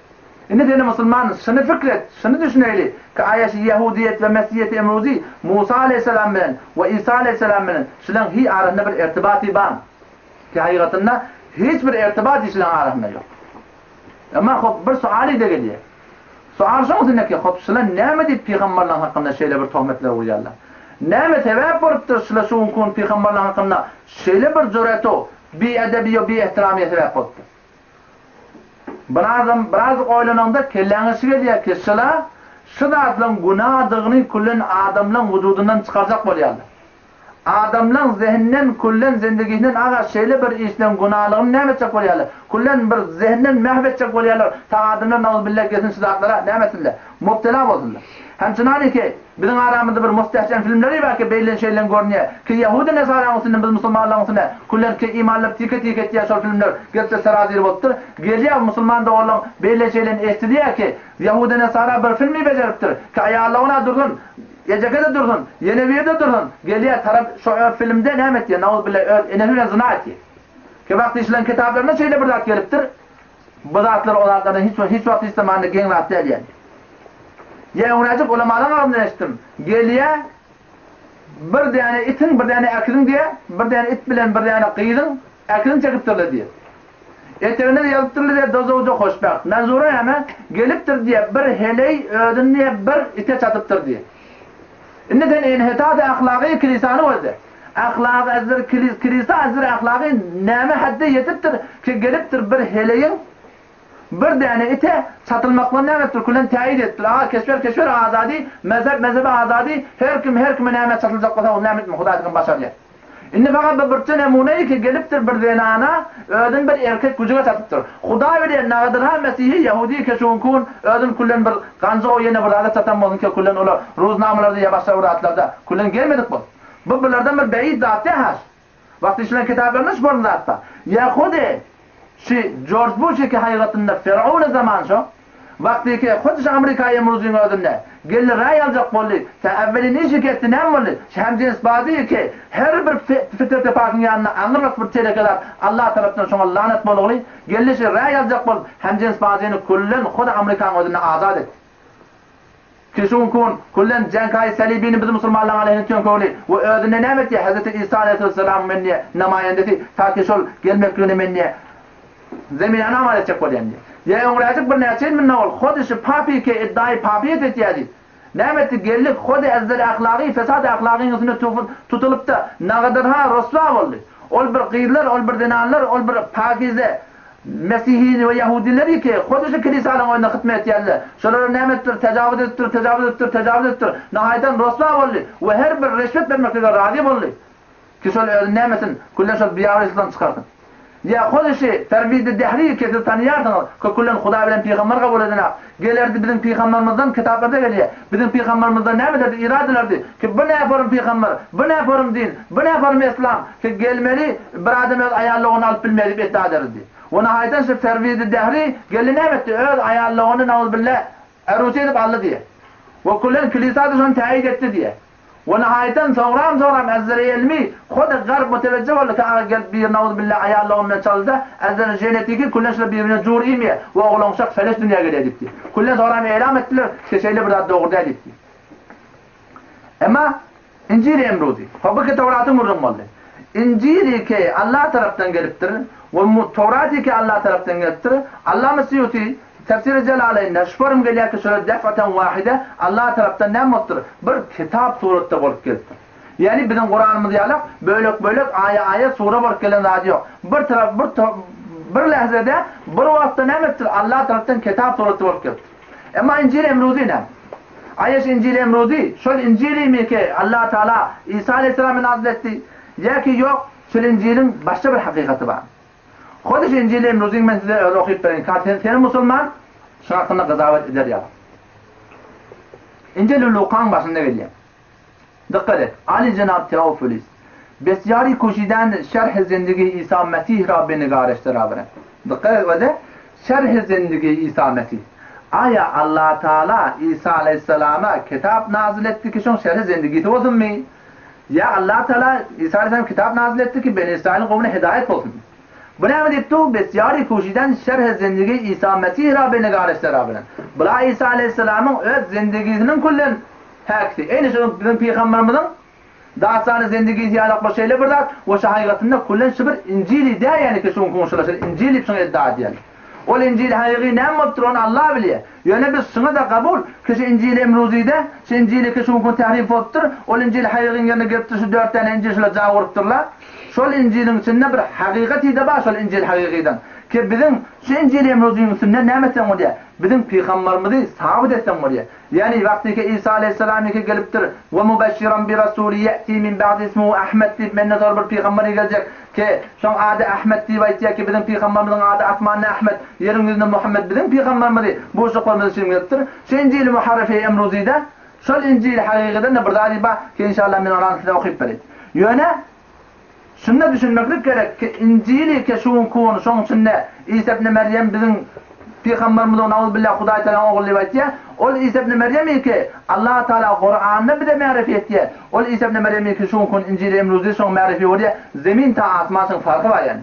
Indi seni musulman şuny pikir et, şuny düşüneýli, ki aýa şu ýehudiýet we mesihiýeti emruzi Musa aleýhissalam bilen we Isa aleýhissalam bilen şulaň hiý arasynda bir ertibaty barmy? Ki hakygatynda hiç bir ertibat şulaň arasynda ýok. Emma hop bir sual-ide gelýär. Sual şoň üstünde ki hop şular näme diýip pygamberleň hakynda şeýle bir tohmetler urýarlar? Näme sebäp bolupdyr şular şu günki gün pygamberleň hakynda şeýle bir jüreto, bi-edebi we bi-ehtiramiýe sebäp bolupdyr? Birazam, birazjyk oýlanaňda kelläňe şu gelýär ki, şula şu zatlaryň günadygyny küllen adamlaň wujudyndan çykarjak bolýarlar. Adamlaň zehinden küllen zendigisinden aga şeýle bir işleň günalygyny näme etjek bolýarlar? Küllen bir zehinden mähw etjek bolýarlar, ta adamlar nauzubilla gelsin şu zatlara näme etsinler? Mubtela bolsunlar. Hemçinany ki, biziň aramyzda bir mustehsen filmleri bar ki, beýlen-şeýlen görünýär, ki ýahudy-nesaraň üstünden biz musulmanlaryň üstüne küllen ki imanlar tike-tike etýär şol filmler gelipdir serazir bolupdyr. Gelýär musulman doganlaň beýle-şeýlen eşdilýär ki, ýahudy-nesara bir filmi bejeripdir, ki aýallagyna dursun, ejeke-de dursun, ýene biri-de dursun, gelýär tarap şo filmde näme etýär, nauzubilla öz enesi bilen zyna etýär. Ki wagty işlän kitaplarynda şeýle bir zat gelipdir. Bu zatlar o zatlardan hiç hiç wagt hiç zamanda geň zat däl ýaly. Ýa öňräjik ulamalaň agzyndan eşitdim. Gelýä bir däne itiň, bir däne äkiziň diýä, bir däne it bilen bir däne gyzyň äkizini çekipdirler diýä. Etegine de ýazypdyrlar diýä dozowja hoşbagt. Menzura näme? Gelipdir diýä bir heleý özüni diýä bir ite çatypdyr diýä. Indi sen inhitat ahlagy kilisany gözle. Ahlagy azdyr kilis kilisa azdyr ahlagy näme hadde ýetipdir ki gelipdir bir heleýiň bir däne ite çatylmaklygyny näme etipdir külen täýit edipdir aga keşwer keşwer azady mezhep mezhebe azady her kim her kime näme çatyljak bolsa ol näme etme hudaý siziň başarýar. Indi fakat bir birçe nemune ki gelipdir bir zenana özün bir erkek güjüge satypdyr. Hudaý bilýär nagadyrha mesihi ýahudi ke şu günki gün özün küllen bir ganjyk o ýene bir zada satan bolsun ke küllen olar ruznamalarda ýa başga bir zatlarda küllen gelmedik bol. Bu bulardan bir beýik zat däl haş. Wagty işlän kitaplarynda şu bolan zat bar. Ýahudy şu Jorj Buş eke haýgatynda Ferauny zaman şo. Wagty ki hut şu Amerika emruzyň özünde geldi raý aljak boldy. Tä äwwelin iş eke etdi näme boldy? Şu hemjinsbazy eke her bir fitrete pakyň ýanynda aňyrrak bir teleke zat Allah tarapdan şoňa lanat bolguly geldi şu raý aljak bolup hemjinsbazyny küllen hut Amerikaň özünde azat etdi. Kişunkun, Kullen Jenkaýy Salibini biz musulmanlaryň aleýhine töňkegli we özünde näme etýär, Hezreti Isa aleýhissalamyň men diýýär, namaýendesi, ta ki şol gelmekligini men diýýär, zemine amal etjek bolýan diýýär. Ýa öňräjik bir näçe ýyl mundan owal hody şu papike iddaýy papiýet etýär diýip, näme etdi, geldi hody ezzeli ahlagy, fesady ahlagyň üstünde tutulypda, nagadarha roswa boldy. Ol bir gyzlar, ol bir zenanlar, ol bir pakize Mesihini we ýahudileri ki, hut şu kilisalaryň öňünde hytmet etýärler. Şolara näme edipdir, tejawuz edipdir, tejawuz edipdir, tejawuz edipdir. Nahaýatan roswa boldy we her bir reşwet bermeklige razy boldy. Ki şol özüni näme etsin, küllen şol biabraýçylykdan çykarsyn. Ýa hut şu Fermidi Dehri ki siz tanyýarsyňyz, ki küllen Hudaý bilen pygamber kabul edenak. Gelerdi biziň pygambermizden kitaplarda gelýär. Biziň pygambermizden näme ederdi, irad ederdi, ki bu näforum pygamber, bu näforum din, bu näforum yslam, ki gelmeli bir adam öz aýallygyny alyp bilmeýär diýip iddia ederdi. We nahaýatan şu Ferwidi Dehri geldi näme etdi, öz aýallygyny nauzbilla erusi edip aldy diýýär. We küllen kilisa-da şony täýit etdi diýýär. We nihaýetten soňram soňram ezzeri elmi hody garb mutewejjih boldy ki aga gelip bir nauzubilla aýallygyny bilen çalyda ezzeri jenetiki küllen şular bir-birine jur iýmeýär we oglanşak feleç dünýä gelýär diýipdi. Küllen soňram elam etdiler ki şeýle bir zat dogry däl diýipdi. Emma Injili emruzi. Hop bu ki Towratyň gürrüňi boldy. Injili ki Allah tarapdan gelipdir we Towraty ki Allah tarapdan gelipdir. Allama Sýuti Tefsiri Jelaleýnde şu forum gelýär ki şolar def'aten wahide Allah tarapdan näme bolupdyr? Bir kitap suratda bolup gelipdir. Ýagny biziň Kuranymyz ýalak bölek-bölek aýa-aýa sure bolup gelen zady ýok. Bir tarap bir bir lähzede bir wagtda näme edipdir? Allah tarapdan kitap suratda bolup gelipdir. Emma Injil Emruzi näme? Aýa şu Injil Emruzi şol Injilimi ki Allah Taala Isa aleýhissalama nazil etdi? Ýa ki ýok şol Injiliň başga bir hakykaty bar. Hut şu Injili Emruziň men size özi okyp bereýin. Ka sen seni musulman şuň hakynda gyzawat eder ýaly. Injili Lukaň başynda gelýär. Dykgat et, Aly jenap Teofilis, Besýary kuşiden şerh zindigi Isa Mesih ra be nigareş derabere. Dykgat et öze, şerh zindigi Isa Mesih. Aýa Allatagala Isa aleýhissalama kitap nazyl etdi ki şoň şerhi zindigisi bolsunmy? Ýa Allah Teala Isa Aleyhisselam kitap nazil etdi ki Beni Israiliň gowmuna hidaýat bolsun. Bu näme diýip dur? Besýary kuşiden şerh zindigi Isa Mesih ra be nigareşler ra bilen. Bula Isa Aleyhisselamyň öz zindigisiniň küllen häkisi. Eýni şu biziň pygamberimiziň dastany zindigisi ýalak bir şeýle bir zat we şu haýgatynda küllen şu bir Injili dä ýani ki şuň kuşulaşan Injil diýip şuňa iddia edýärler. Ol Injil haýygy näme bolupdyr ony Allah bilýär. Ýöne biz şuňa-da kabul, ki şu Injili Emruzide, şu Injili ki şu gün tährif bolupdyr, ol Injil haýygyň ýerine gelipdir şu dört däne Injil şular ja urupdyrlar. Şol Injiliň içinde bir hakykaty-da bar şol Injil hakykydan. Ki biziň şu Injili Emruziň üstünden näme etseň bolýar? Biziň pygambarymyzy sabyt etseň bolýar. Ýagny wagtyky Isa aleýhissalam ýeke gelipdir, Ve mubeşşiran bi rasuli ýe'ti min ba'di ismuhu Ahmed diýip menden soňra bir pygamber geljek ki, şoň ady Ahmed diýip aýtýar ki, biziň pygamberimiziň ady asmanda Ahmed, ýeriň ýüzünde Muhammed biziň pygamberimizi bu şokolymyz üçin gelipdir. Şu Injili Muharrefi Emruzide şol Injili hakykydan-da bir zady bar ki, inşallah men orany size okyp bereýin. Ýöne Şunda düşünmeklik gerek ki, Injili ke şu günki gün şoň içinde Isa ibn Merýem biziň Pygamberimiz nauzubilla Hudaý Tagalaň ogly diýip aýtýar. Ol Isa ibn Merýemi ki Allah Tagala Kuranda bize märifi etýär. Ol Isa ibn Merýemi ki şu günki gün Injili Emruzi şoň märifi bolýar. Zemin ta asman şoň farky bar ýani.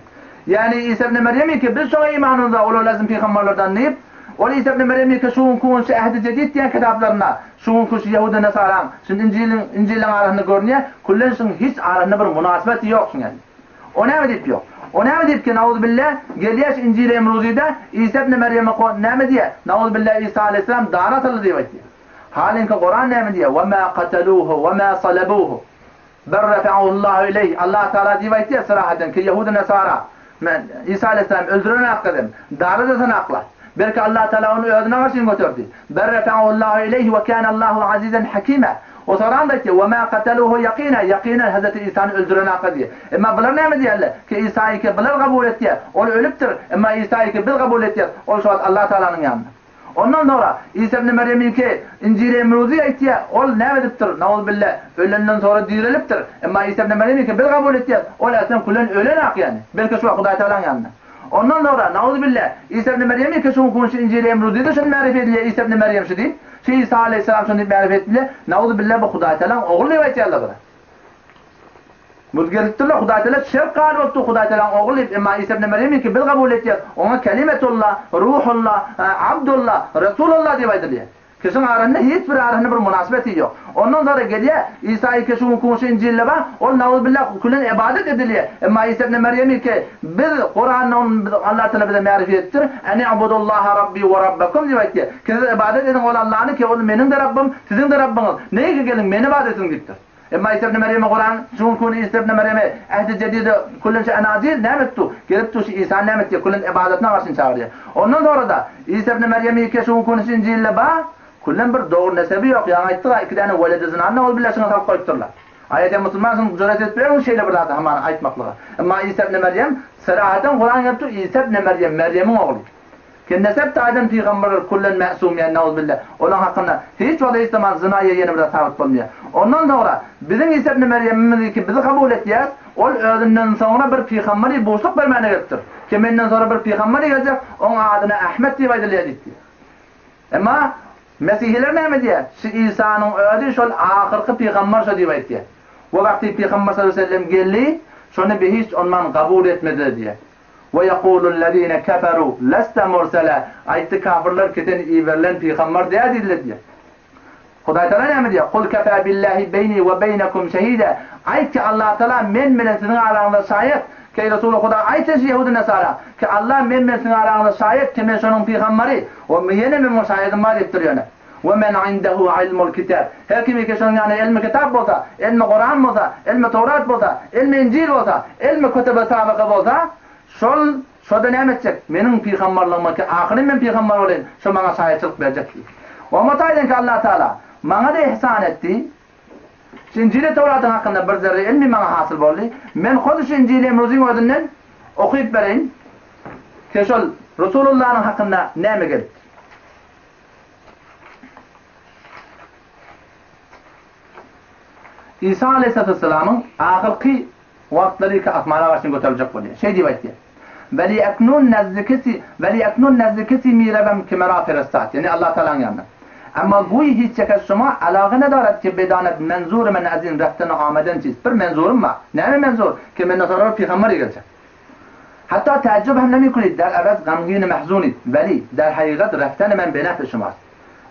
Ýani Isa ibn Merýemi ki biz şoňa imanymyz bar ol lazym pygamberlerden diýip Ol Isa ibn Merýem ýeke şu günki gün şu Ähdi Jedid diýen kitaplarynda, şu günki şu Ýehuda Nesaraň, şu Injiliň, Injiliň arasynda görünýär, küllen şuň hiç arasynda bir mynasybeti ýok şuň ýaly. O näme diýip ýok? O näme diýip ki, nauzubilla, gelýär şu Injili Emruzide, Isa ibn Merýeme ko näme diýýär? Nauzubilla Isa aleýhissalam dara asyldy diýip aýtýar. Halinki Kuran näme diýýär? Wa ma kataluhu wa ma salabuhu. Bel refe'ahullahu ileýh, Allah Tagala diýip aýtýar syrahaten ki, Ýehudy Nesara, Men, Isa aleýhissalam, öldüren akladym, dara-da sen akla. Belki Allah Tagala ony özüne garşy göterdi. Bel refe'ahullahu ileýh we kânallahu azizan hakîmâ. O soran-da aýtýar, Ve mâ kataluhu ýakînâ, ýakînen Hezreti Isany öldüren akla diýýär. Emma bular näme diýýärler? Ki Isaýy ki bular kabul etýär, ol ölüpdir, emma Isaýy ki biz kabul etýäris, ol şu wagt Allah Tagalanyň ýanynda. Ondan soňra Isa ibn Merýemiňki Injili Emruzi aýtýar, ol näme edipdir, nauzubilla, ölenden soňra direlipdir. Emma Isa ibn Merýemiňki biz kabul etýäs, ol äslen külen ölen-ak ýany. Belki şu wagt Hudaý Tagalaň ýanynda. Ondan soňra, nauzubilla, Isa ibn Merýemiňki şu günki Injili Emruzide şony märife edilýär, Isa ibn Merýem şu diýip, şu Isa aleýhissalam şony diýip märife edilýär, nauzubilla bu Hudaý Tagalaň ogly diýip aýtýarlar bular. Buz gezipdirler, Hudaý Tagala şirk galy bolupdyr, Hudaý Tagalaň ogly diýip, emma Isa ibn Merýemiňki biz kabul etýäs, oňa Kelimetullah, Ruhullah, Abdullah, Resulullah diýip aýdylýar. Kişiň arasynda hiç bir arasynda bir mynasybeti ýok. Ondan soňra gelýär, Isa iki şu günki şu Injilde bar, ol nauzbillah külen ybadat edilýär. Emma Isa ibn Merýemiňki biz Kuranda ony biz Allah Tagala bize märifi edipdir, Eni'budullaha Rabbi we Rabbakum diýip aýtýar. Ki siz ybadat ediň ol Allany ki ol meniň-de Rabbym, siziň-de Rabbyňyz. Nege geliň meni ybadat ediň diýipdir. Emma Isa ibn Merýeme Kuran, şu günki gün Isa ibn Merýeme Ähdi Jedide küllençe Enajil näme etdi? Gelip şu Isany näme etdi? Küllen ybadatyna garşyny çagyrýar. Ondan sonra-da Isa ibn Merýemi ki şu günki gün şu Injilde bar, küllen bir dogry nesebi ýok, ýaňy aýtdyk-a iki däne weledi zynany ol bile şuňa salyp goýupdyrlar. Aýa sen musulmansyň jüret edip bilermiň şeýle bir zady hamana aýtmaklyga? Emma Isa ibn Merýem serahaten Kuran gelip dur Isa ibn Merýem, Merýemiň ogly. Ki nesep taýdan pygamberler küllen mäsum ýa nauzbilla olaň hakynda hiç wagt hiç zaman zyna ýa ýene bir zat sabyt bolmaýar. Ondan soňra biziň Isa ibn Merýemimizi ki bizi kabul etýäs ol özünden soňra bir pygamberi buşluk bermäne gelipdir. Ki menden soňra bir pygamberi geljek oň adyna Ahmet diýip aýdylýar diýipdi. Emma mesihiler näme diýýär? Şu Isanyň özi şol ahyrky pygamber şo diýip aýtýar. We wagty pygamber sallallahu aleýhi we sellem geldi şony bi hiç onman kabul etmediler diýýär. We ýekulullezine keferu leste mursela, aýtdy kafirler ki sen iberilen pygamber däl diýdiler diýýär. Hudaý Tagala näme diýýär? Kul kefa billahi beýni we beýnekum şehide, aýt ki Allah Tagala men bilen siziň araňyzda şaýat, ki eý Resuly Huda aýt sen şu ýehudy nesara, ki Allah men bilen siziň araňyzda şaýat ki men şonuň pygambary, we ýene meniň şaýadym bar diýipdir ýöne. We men indehu ilmul kitab. Her kim ki şonuň ýanynda ilmi kitap bolsa, ilmi Kuran bolsa, ilmi Towrat bolsa, ilmi Injil bolsa, ilmi kütübi sabyka bolsa, şol şo-da näme etjek? Meniň pygamberligime ki ahyryn men pygamber bolaýyn, şo maňa şaýatçylyk berjek diýdi. Oňa taýdan ki Allah Tagala maňa-da ihsan etdi. Şu Injili Towratyň hakynda bir zerre ilmi maňa hasyl boldy. Men hut şu Injili Emruzyň özünden okyp bereýin ki şol Resulullanyň hakynda näme gelipdir. Isa aleýhissalamyň ahyrky wagtlary ki asmana garşy göteriljek bolýar. Şeý diýip aýtýar. Weli eknun nezdi kesi weli eknun nezdi kesi mirewem ki mera ferestat. Ýagny Allah Tagalaň ýanyna. Emma guý hiç çeke şuma alaga nedaret ki bedanet menzur men azin reften we ameden çiz. Bir menzurym bar. Näme menzur? Ki menden soňra bir pygamber geljek. Hatda täjjüp hem nemikunid, der ebes gamgin mehzunid, weli, der hakykat refteni men benef'i şumast.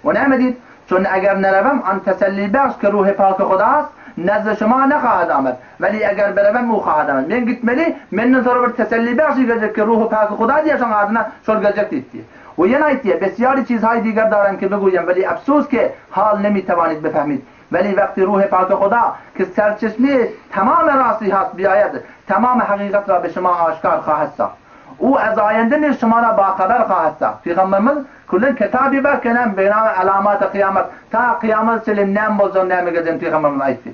O näme diýip, Çün eger nerewem an tesellibahş ki ruhy paky hudast, nezdi şuma nehahad amed, weli eger berewem u hahad amed. Men gitmeli, menden soňra bir tesellibahşy geljek ki ruhy paky huda diýer şoň adyna, şol geljek diýipdi. We ýene aýtýar, Besýary çizhaý diger daran ki bigüýem, weli efsus ki hal nemi tewanid befehmid. Weli wagty ruhy paky huda ki serçeşmeýi tamamy rasty hast biaýad, tamamy hakykat ra be şuma aşkar hahad saht. U ez aýende niz şuma ra bahabar hahad saht. Pygamberimiz küllen kitaby bar kenem be namy alamaty kyýamat ta kyýamata çenli näme boljagyny näme geljegini pygamberimiz aýtdy.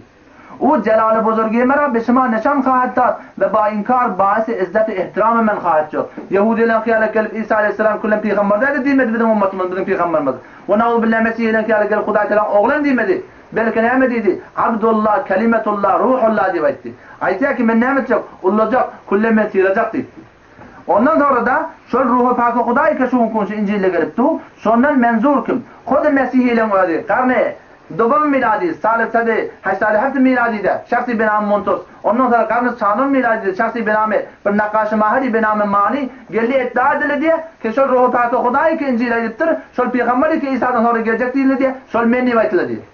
U jelaly buzurgi mera be şuma neşan hahad dat we ba inkar baisy izzeti ihtiramy men hahad şod. Ýehudylaryňky ýaly gelip Isa aleýhissalam küllen pygamber däldi diýmedi biziň ummatymyz biziň pygamberimiz. We nauzubilla Mesihileňki ýaly gelip Hudaý Tagalaň oglam diýmedi. Belki näme diýdi? Abdullah, Kelimetullah, Ruhullah diýip aýtdy. Aýtýar ki, men näme etjek? Ullajak, külle men sylajak diýipdi. Ondan soňra-da şol Ruhy Paky Hudaý ki şu günki şu Injilde gelip dur, şondan menzur kim? Hudy Mesihileň özi, garny Dubum milady, saly sady haştady heft miladyda, şahsy benamy Montus, ondan soňra garny çanum miladyda, şahsy benamy bir nakgaşy mahyry benamy Mani, geldi etdaa edildi diýe, ki şol Ruhy Paky Hudaý ki Injil aýdypdyr, şol pygamber ki Isadan soňra geljek diýildi diýe, şol men diýip aýtyldy diýe.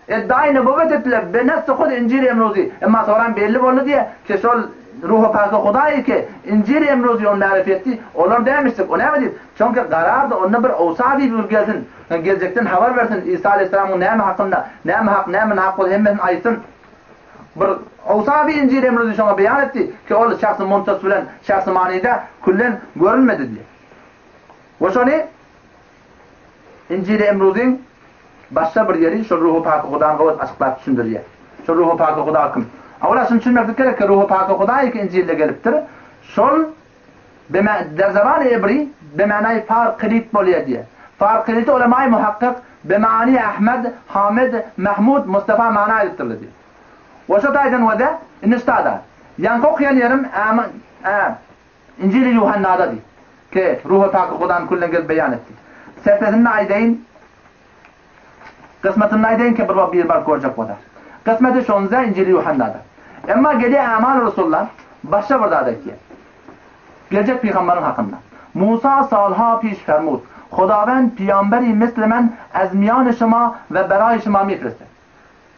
Eddaýy nübüwwet etdiler, be nessy hud Injil emruzy, emma soňram belli boldy diýe, ki şol Ruhy Paky Hudaý ki Injil emruzy ony märif etdi, olar dämişdik, o näme diýip, çünki garardy onda bir owsa diýip bir gelsin, geljekden habar bersin, Isa aleýhissalamyň näme hakynda, näme hak, näme nahak bolsa hemmesini aýtsyn. Bir owsa bir Injil emruzy şoňa beýan etdi, ki ol şahsy muntas bilen şahsy manyda küllen görünmedi diýe. We şony Injili Emruzyň başga bir ýeri şol Ruhy Paky Hudany gowy açyklap düşündirýär. Şol Ruhy Paky Huda kim? Awala şuny düşünmeklik gerek ki, Ruhy Paky Hudaý ki Injilde gelipdir, şol beme der zabany ebri be manaýy far kilit bolýar diýýär. Farkyýeti ulemaýy muhakkyk be many Ahmed, Hamid, Mahmud, Mustafa mana aýdypdyrlar diýýär. We şo taýdan we-de, indi ştada, ýaňky okaýan ýerim Ä, Ä, Injili Ýuhannada diý, ki, Ruhy Paky Hudan küllen gelip beýan etdi. Sefesinde aýdaýyn, kysmatynda aýdaýyn ki, bir wagt biri baryp görjek bolsa. Kysmeti şonda Injili Ýuhannada. Emma gelýär Ämal Resullar, başga bir zat aýtýar. Geljek pygambaryň hakynda. Musa salha piş fermud, Hudawend pygamberi misli men ez miýany şyma we beraý şyma mifreste.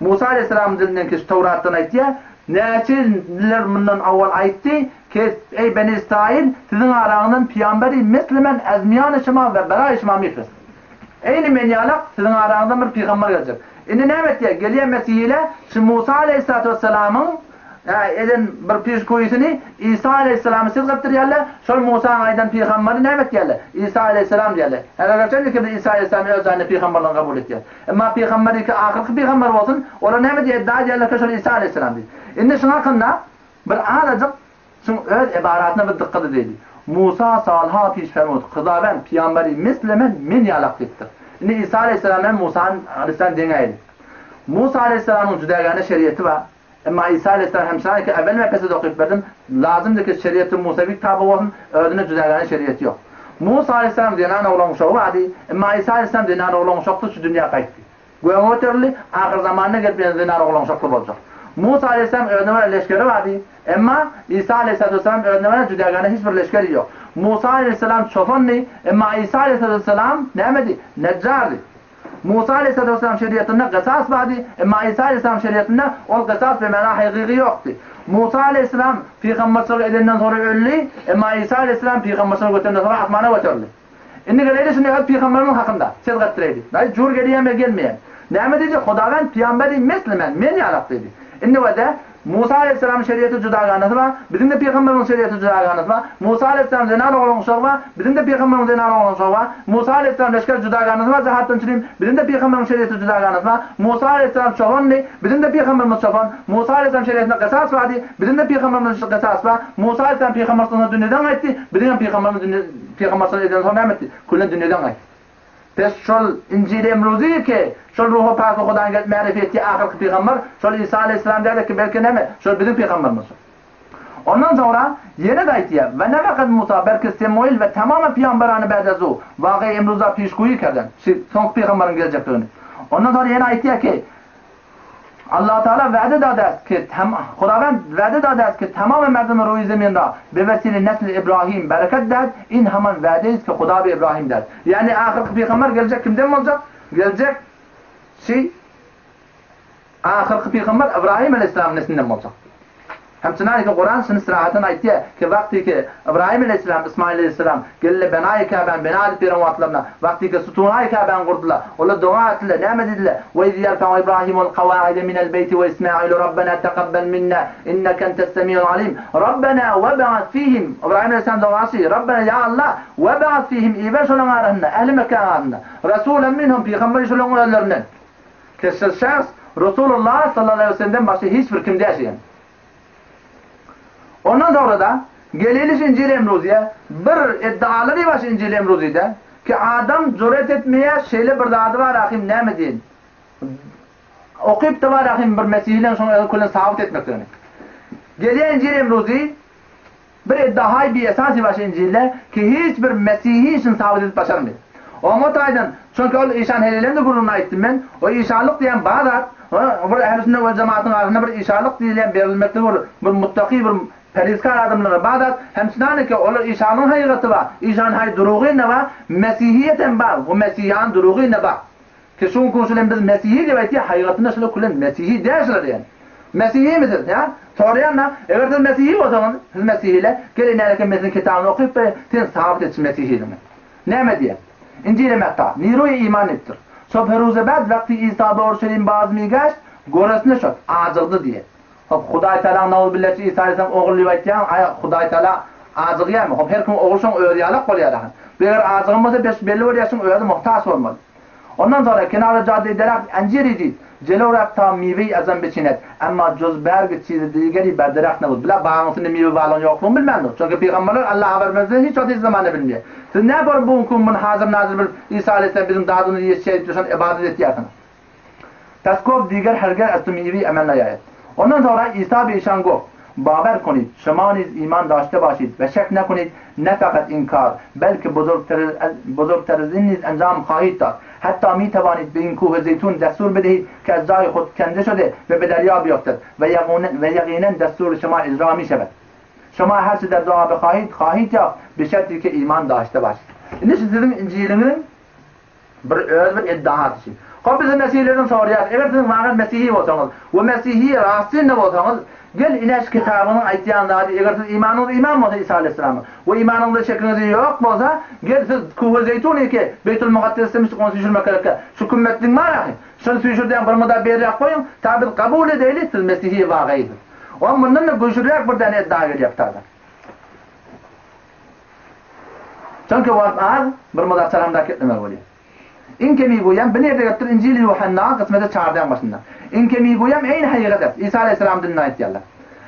Musa aleýhissalamyň dilinden ki Töwratdan aýtýar, Näçe ýyllar mundan owal aýtdy ki, Eý Beni Israýyl, siziň araňyzdan pygamberi misli men ez miýany şyma we beraý şyma mifreste. Eýni men ýalak siziň araňyzdan bir pygamber geljek. Indi näme etýär? Gelýär Mesihiler şu Musa aleýhissalatu wessalamyň eden bir pişgöýüsini Isa aleýhissalamy siz gypdyrýarlar, şol Musaň aýdan pygambary näme etýärler? Isa aleýhissalam diýýärler. Häzir çenli ki biz Isa aleýhissalamy öz jaýynda pygamberligini kabul etýäris. Emma pygamber iki ahyrky pygamber bolsun, olar näme diýýär, iddia edýärler ki şol Isa aleýhissalam diýip. Indi şuň hakynda bir azajyk şuň öz ebaratyna bir dykgat edeýli. Musa salha piş fermud, Hudawend pygamberi misle men, men ýalak diýipdir. Indi Isa aleýhissalam bilen Musa aleýhissalam deňäýeli. Musa aleýhissalamyň jüdägäne şeriýeti bar. Emma Isa aleýhissalam hem şaýy ki äwel men pesede okyp berdim, lazymdy ki şeriýeti Musewi taby bolsun, özüne jüdägäne şeriýeti ýok. Musa aleýhissalam zenan oglan uşagy bardy, emma Isa aleýhissalam zenan oglan uşaksyz şu dünýä gaýtdy. Göge göterildi, ahyrzamanda gelip ýene zenan oglan uşakly boljak. Musa aleýhissalam özüne görä leşgeri bardy, emma Isa aleýhissalatu wessalam özüne görä jüdägäne hiç bir leşgeri ýok. Musa aleýhissalam çopandy, emma Isa aleýhissalatu wessalam nämedi? Nejjardy. Musa aleýhissalatu wessalam şeriatynda gysas bardy, emma Isa aleýhissalam şeriatynda ol gysas bimana hakyky ýokdy. Musa aleýhissalam pygamberçilik edenden soňra öldi, emma Isa aleýhissalam pygamberçilik ötenden soňra asmana göterildi. Indi geleýli şindi öz pygamberimiz hakynda söz gatdyraýly. Daýy jur gelýämi ýa gelmeýämi? Näme diýdi? Hudawend pygamberi misli men, men ýalak diýdi. Indi wede, Musa aleýhissalamyň şeriaty judaganasy bar, biziň-de pygamberimiziň şeriaty judaganasy bar. Musa aleýhissalam zenan ogluň uşagy bar, biziň-de pygamberimiziň zenan ogluň uşagy bar. Musa aleýhissalam leşger judaganasy bar jahatdan çürim, biziň-de pygamberimiziň şeriaty judaganasy bar. Musa aleýhissalam çopandy, biziň-de pygamberimiz çopan. Musa aleýhissalam şeriatynda gysas bardy, biziň-de pygamberimizde gysas bar. Musa aleýhissalam pygamberçilikden soň dünýeden gaýtdy, biziňem pygamberimiz dünýe pygamberçilik edenden soň näme etdi? Küllen dünýeden gaýtdy. Pes şol Injili emruzi ki, şol Ruhy Paky Hudaýyň gelip märifi etdiği ahyrky pygamber, şol Isa aleýhissalam däldir ki, belki näme, şol biziň pygamberimiz şol. Ondan soňra ýene-de aýtýar, Ve ne fakat Musa, belki Semuil ve tamamy pygamberany ba'de zu, wagy emruza pişguýy kerden, şi soňky pygamberiň geljekdigini. Ondan soňra ýene aýtýar ki, Allah Teala wade dade est ki tam Hudawend wade dade est ki tamam merdum ruý zemin ra be vesile nesl İbrahim bereket dad in haman wade ist ki Huda be İbrahim dad. Yani ahyrky pygamber geljek kimden boljak? Geljek şi ahyrky pygamber İbrahim aleyhisselam neslinden boljak. Hem çynarky Kuran şuny syrahatyn aýtýar ki, wagty ki Ybraýym aleýhissalam, Ysmaýyl aleýhissalam geldi benaýy Käbäni bina edip beren wagtlarynda, wagty ki sutunaýy Käbäni gurdular, olar doga etdiler, näme diýdiler? We iz ýerfa'u Ibrahimul kawaide minel beýti we Ismaýylu Rabbena tekabbel minna inneke entes semiul alim. Rabbena web'as fihim, Ybraýym aleýhissalam dogasy, Rabbena ýa Allah, web'as fihim iber şolaryň arasynda, ähli Mekgäň arasynda, rasulan minhum pygamberi şolaryň özlerinden. Keşşil şahs Resulullah sallallahu aleýhi we sellemden başga hiç bir kim däşeýän. Ondan soňra-da geleliş Injil Emruziýe bir iddialy baş Injil Emruzide ki adam juret etmeýär şeýle bir zady bar ahim näme diýen. Okyp-da bar ahim bir mesihileň şoň özi külen sabyt etmekdigini. Gelýär Injil Emruzi Bir iddiahay bi esasy baş Injilde ki hiç bir mesihi işini sabyt edip başarmaýar. Oňa taýdan, çünki ol işan heleýleň-de gürrüňini aýtdym men, o işanlyk diýen bar zat, bir ähli sünnet wel jematyň arasynda bir işanlyk diýilýän berilmekli bir bir muttaki bir perhizkar adamlara bar zat, hem çynaniki olar işanlygyň hakykaty bar, işan haý durugy ine bar, mesihiýet hem bar, bu mesihan durugy ine bar. Ki şu gün şular biz mesihi diýip aýtýar, hakykatynda şular külen mesihi däl şular diýen. Mesihimi siz, hä? Soraýan-da, eger siz mesihi bolsaňyz, siz mesihiler, gel ine eken men siziň kitabyny okyp bereýin, sen sabyt et şu mesihiligiňi. Näme diýýär? Injile Metta, Niruýe iman diýipdir. Sobhe ruze bad wagty Isa be Urşelim baz migaşt, goresne şot, ajygdy diýýär. Hop, Hudaý Tagalaň nauzubilla şu Isa aleyhisselam ogul diýip aýtýaň, aý Hudaý Tagala ajygýarmy? Hop, her kim ogul şoň özi ýalak bolýar ahyr. Bu eger ajygan bolsa beş belli bir ýaşyň özi muhtaç bolmaly. Ondan sonra kenara cadde derakt enciri did. Jelo raft ta miwe-i az an beçinet. Emma juz berg çizi digeri ber derakt nebud. Bile bagyň içinde miwe barlygyny ýoklugyny bilmändir. Çünki pygamberler Alla habar bermezden hiç wagt hiç zamanda bilmeýär. Siz näme bolup bu günki gün muny hazir nazir bilip Isa aleyhisselam biziň dadymyzy ýetişýär diýip şony ybadat etýärsiňiz? Pes goft diger hergez az tu miwe-i emel naýaýat. Ondan soňra Isa be işan goft, Bawer konid, şema niz iman daşte başid we şek nekonid ne fakat in kar, belki bozorgter az in niz encam hahid dad. Hatta mi tewanid be in kuhe zeytun destur bedehid ke az jayi hud kende şode we be derya biofted we yaginen destur şema icra mi şeved. Şema her çi der dua behahid hahid yaft be şerti ke iman daşte başid. Indi şu siziň Injiliňiziň Bir öz bir iddiasy üçin. Hop biz mesihilerden soraýarys, eger siziň wagyz mesihi bolsaňyz we mesihi rastynda bolsaňyz, gel ine şu kitabyňyň aýtýan zady, eger siz imanyňyz iman bolsa Isa aleýhissalama we imanyňyzda şekiňiz ýok bolsa, gel siz Kuhy Zeýtun eke Beýtul Mukaddesde mişdik ony süýşürmek gerekkä. Şu kümmetliň bar ahy. Şuny süýşürdeň bir mydar berräk goýuň, ta biz kabul edeýli, siz mesihi wagyzsyz. Oň mundan-da güýçlüräk bir däne iddia gelýär kitabda. Çünki wagt az, bir mydar çalamda geplemeli bolýar. Iň kemi goýýan, bir ýerde gelipdir, Injil Ýuhanna kysmeti çardaň başynda. Iň kemi goýýan eýni hakykat es, Isa aleýhissalam dilinde aýtýarlar.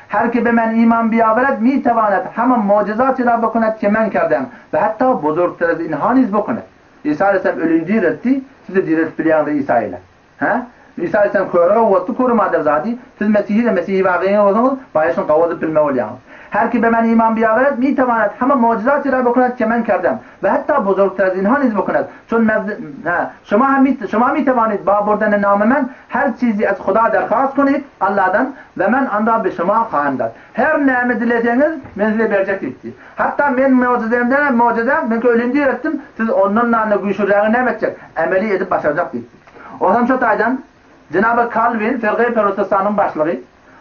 Her ki be men iman biýawerad mi tewanet hama mojizati ra bikunet ke men kerdem we hatta bozorgter ez inha niz bikunet. Isa aleýhissalam ölüni direltdi, siz-de direltip bilýäňiz Isa ile. Hä? Isa aleýhissalam köre gowatdy, köre madar zady, siz Mesihi-de Mesihi wagyňyz bolsaňyz, baýaşyny gawadyp bilme bolýaňyz. Her ki be men iman biýawerad, mi tewanet hama mojizati ra bikunet ke men kerdem, we hatta bozorgter az inha niz bikunet, çun mez, hä, şoma hem mi, şoma mi tewanid ba burdene name men her çizi az Huda derhast kunid, Alladan, we men an ra be şoma hahem dad. Her näme dileseňiz, men size berjek diýipdi. Hatda men mojizemden hem mojizem, men ölüni diretdim, siz ondan nane güýçlürägini näme etjek, emeli edip başarjak diýipdi. Onam şo taýdan jenaby Kalwin Sergeý Protestanyň başlygy.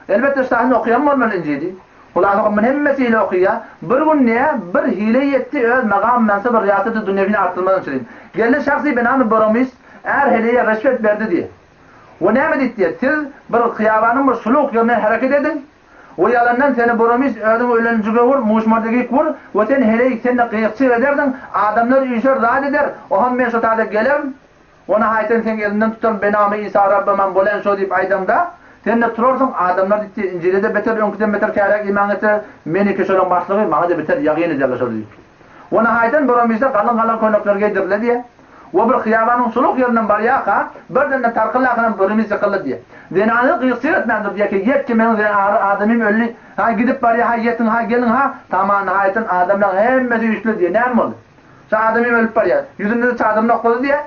Elbetde ştahyny okaýan bolmaly Injili. Hulasa muny hemmesi hile okaýa. Bir gün ne bir hile ýetdi öz magam mensaby riýaseti dünýewini artdyrmak üçin. Geldi şahsy benamy Boromis är heleýe reşwet berdi diýe. We näme diýdi diýe siz bir hyýabanyň bir şuluk ýerinden hereket ediň. We ýalandan seni Boromis özüň öýlenjige ur muşmardegik ur we sen heleý sen-de gyýykçyk edersiň adamlar üýşer zat eder oham men şo taýda gelerin. Ony haýsam seň elinden tutaryn benamy Isa Rabbymam bolen şo diýip aýdaňda, sen-de turarsyň, adamlar diýdi, Injile-de beter, öňküden beter käräk iman getirer, meniki şolaň başlygy, maňa-da beter ýagyn ederler şol diýip. Ony haýsam Boromyşda galyň-galyň köýnekler geýdirile diýýär. We bir hyýabanyň suluk ýerinden barýarka, birden-de tarkyllakanam Boromyş ýykyldy diýýär. Zenany gyýykçyk etmändir diýýär ki, ýet ki meniň zen adamym öldi, ha gidip barýar, ha ýetiň, ha geliň, ha, tamany haýsam adamlaň hemmesi üýşdüler diýýär, näme boldy? Şu adamym ölüp barýar. Ýüzünde-de çadyryny oklady diýýär.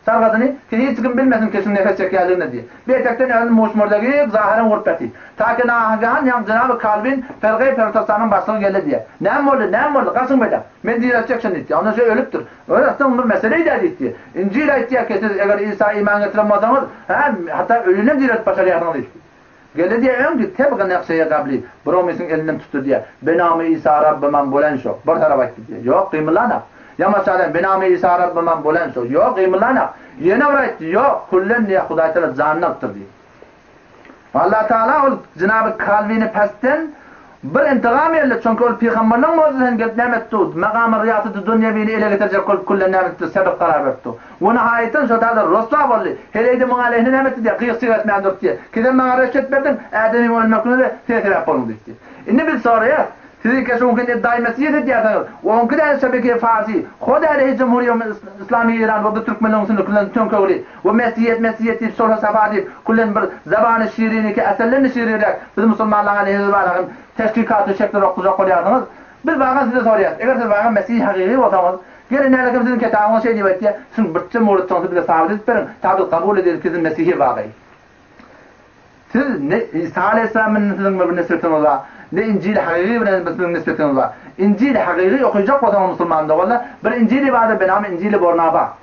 Sargadyny, ki hiç kim bilmesin keşiň nefes çekýänligini diýýär. Bir etekden özüni muşmurda geýip, zahyran urup ýatyr. Ta ki nahagan ýaňy jenaby Kalwin Fergeý Protestanyň başlygy geldi diýýär. Näme boldy, näme boldy, gaçyň beýläk. Men direltjek şuny diýýär. Onda şu ölüpdir. Öl aslynda bir mesele-dä diýdi. Injil aýtýar ki, siz eger Isa iman getiren bolsaňyz, hä, hatda ölünem direltip başarýarsyňyz diýdi. Geldi diýýär, öňki tebgy nekşeýe gably Bromisiň elinden tutdy diýýär. Benamy Isa Rabbymam bolen şo. Bir tarap aýtdy diýýär. Ýok, gymyllanak. Ýamaşadan Benamy Isa Rabbymam bolen şo. Ýok, gymyllanak. Ýene bir aýtdy, Ýok, küllen diýýär, Hudaý Tagala janyny alypdyr diýýär. Allatagala ol jenaby Kalwini pesden Bir intigam geldi, çünki ol pygamberligiň möjüzesini gelip näme etdi? Magamy ryýasaty dünýewini ele getirjek bolup küllen näme etdi? Sebet karar beripdi. We nihaýatdan şo taýda ryswa boldy. Heleýde muň aleýhine näme etdi diýýär, gyýyk-çyg etmän durdy diýýär. Ki sen maňa reşwet berdiň, ädemiň ölmekine-de sen sebäp bolduň diýipdi. Indi biz soraýas, siz iki şu günki iddiaýy mesihiýet edýärsiňiz, onki däli şebeke farsi, ho däli jumhuriýe islamiýe Iran we türkmenleriň üstünde küllen töňkegli we mesihiýet mesihiýet diýip solha safa diýip küllen bir zabany şiriniki esellerini şirinräk biz musulmanlaryň aleýhi zybana teşkikaty şekler okujak bolýarsyňyz. Biz bagan size soraýas, eger siz bagan mesihi hakyky bolsaňyz, gelin näle kim siziň kitabyňyz şeý diýip aýtýar, siziň birçe murytsyňyzy bize sabyt edip beriň, ta biz kabul edeýlik sizi mesihi bagy. Siz ne Isa aleýhissalam bilen siziň bir nisbetiňiz bar, ne Injil hakyky bilen siziň nisbetiňiz bar. Injil hakyky okyjak bolsaňyz musulman doganlar, bir Injili bardyr benamy Injili Bornaba.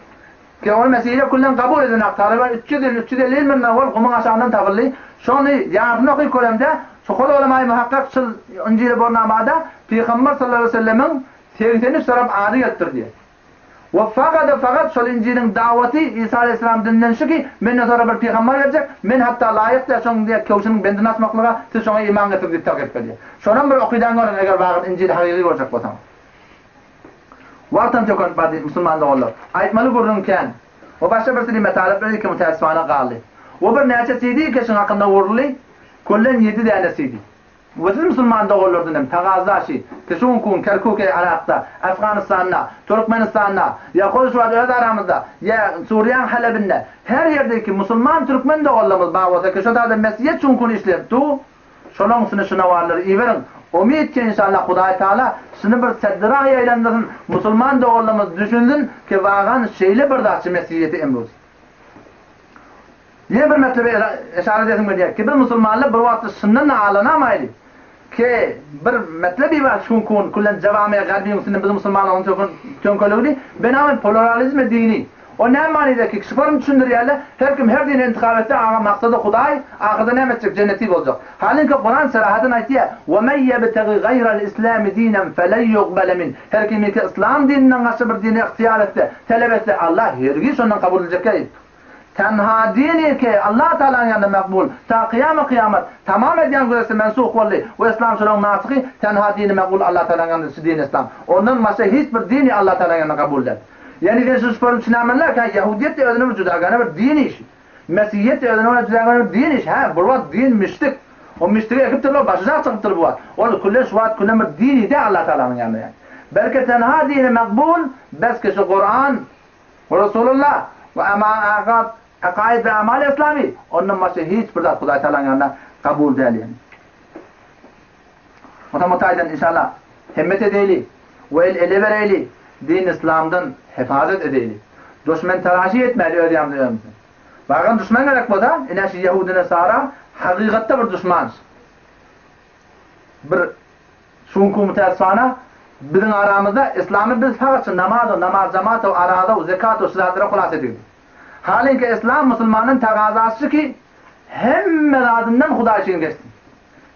Ki ony mesihiler küllen kabul eden agtaryban 300 ýyl, 350 ýyl mundan owal gumuň aşagyndan tapyldy. Şony ýarysyny okyp göremde, şu hol ulamaýy muhakkak şul Injili Bornabada Pygamber sallallahu aleýhi we sellemiň 83 tarap ady gelipdir diýýär. We fagada fagat şol Injiliň dawaty Isa aleýhissalam dininden şu ki, menden soňra bir pygamber geljek, men hatda laýyk däl şonuň diýýär köwşüniň bendini açmaklyga, siz şoňa iman getiriň diýip tergip berýär. Şonam bir okydan görüň eger wagyz Injili hakyky görjek bolsaňyz. Wagtam tökenip bardy musulman doganlar. Aýtmaly gürrüň kän. We başga bir CD metalyp ki mütäessifana galdy. We bir näçe CD keşiň hakynda guruldy, küllen ýedi däne CD. We siz musulman doganlardan hem tagazza şi, ki şu günki gün Kerkuke Yrakda, Afganystanda, Türkmenistanda, ýa hol şu wagt öz aramyzda, ýa Suriýaň Halebinde, her ýerde ki musulman türkmen doganlarymyz bar bolsa ki şo taýda mesiyet şu günki gün işlenip dur, şolaň üstüne şu nawarlary iberiň. Umyt ki inşallah Hudaý Taala şuny bir seddi-rah ýaýlandyrsyn, musulman doganlarymyz düşünsin ki wagan şeýle bir zatçy mesiyeti emruz. Ýene bir meselä yşarat edesim gelýär ki, biz musulmanlar bir wagtda şundan-da aldanamaýly ki, bir mesele bar şu günki gün küllen jawamyýa garbyň üstünde biz musulmanlaryň töňkeligini benamen pluralizme dini. O näme manyda ki, şu form düşündirýärler, her kim her dini intihap etse aga maksady Hudaý, ahyrda näme etjek jenneti boljak. Halinki Kuran serahaten aýtýar, Ve men ýebtegi gaýral islami dinen felen ýugbele min. Her kimiki yslam dininden gaşy bir dini ygtyýar etse, talap etse Allah hergiz şondan kabul ediljek däl. Tenha dini ki Allah Tagalaň ýanynda makbul, ta kyýamy kyýamat, tamam edýän güzeste mensuh boldy we Yslam şolaň nasyhy, tenha dini makbul Allah Tagalaň ýanynda şu dini Yslam. Ondan başga hiç bir dini Allah Tagalaň ýanynda kabul däl. Ýani sen şu şuparyň içine almalylar ki Ýahudiýet de özüne bir judagana bir din işi. Mesihiýet de özüne bir judagana bir din işi. Hä bir wagt din müşrik. O müşrigi ekipdirler başyjak çykypdyr bu wagt. Ol küllen şu wagt küllen bir dini däl Allah Tagalanyň ýanynda ýani. Belki tenha dini makbul bes ki şu Kuran Resulullah we ema akaid we amal islami ondan başga hiç bir zat Hudaý Tagalaň ýanynda kabul däl ýani. Onsoň bu taýdan inşallah hemmet edeýli we el ele bereýli din islamdan hefazat edeýli. Duşmen taraşy etmäli öz ýanymyzda özümizden. Bagan duşman gerek bolsa ine şu ýehudi nesara hakykatda bir duşmanş. Bir Şu günki mütäessifana biziň aramyzda islamy biz fakat şu namazo, namaz jamato, arazo, zekato şu zatlara hulas edigdi. Halinki islam musulmandan tagazasy ki hemme zadyndan Hudaý üçin geçsin.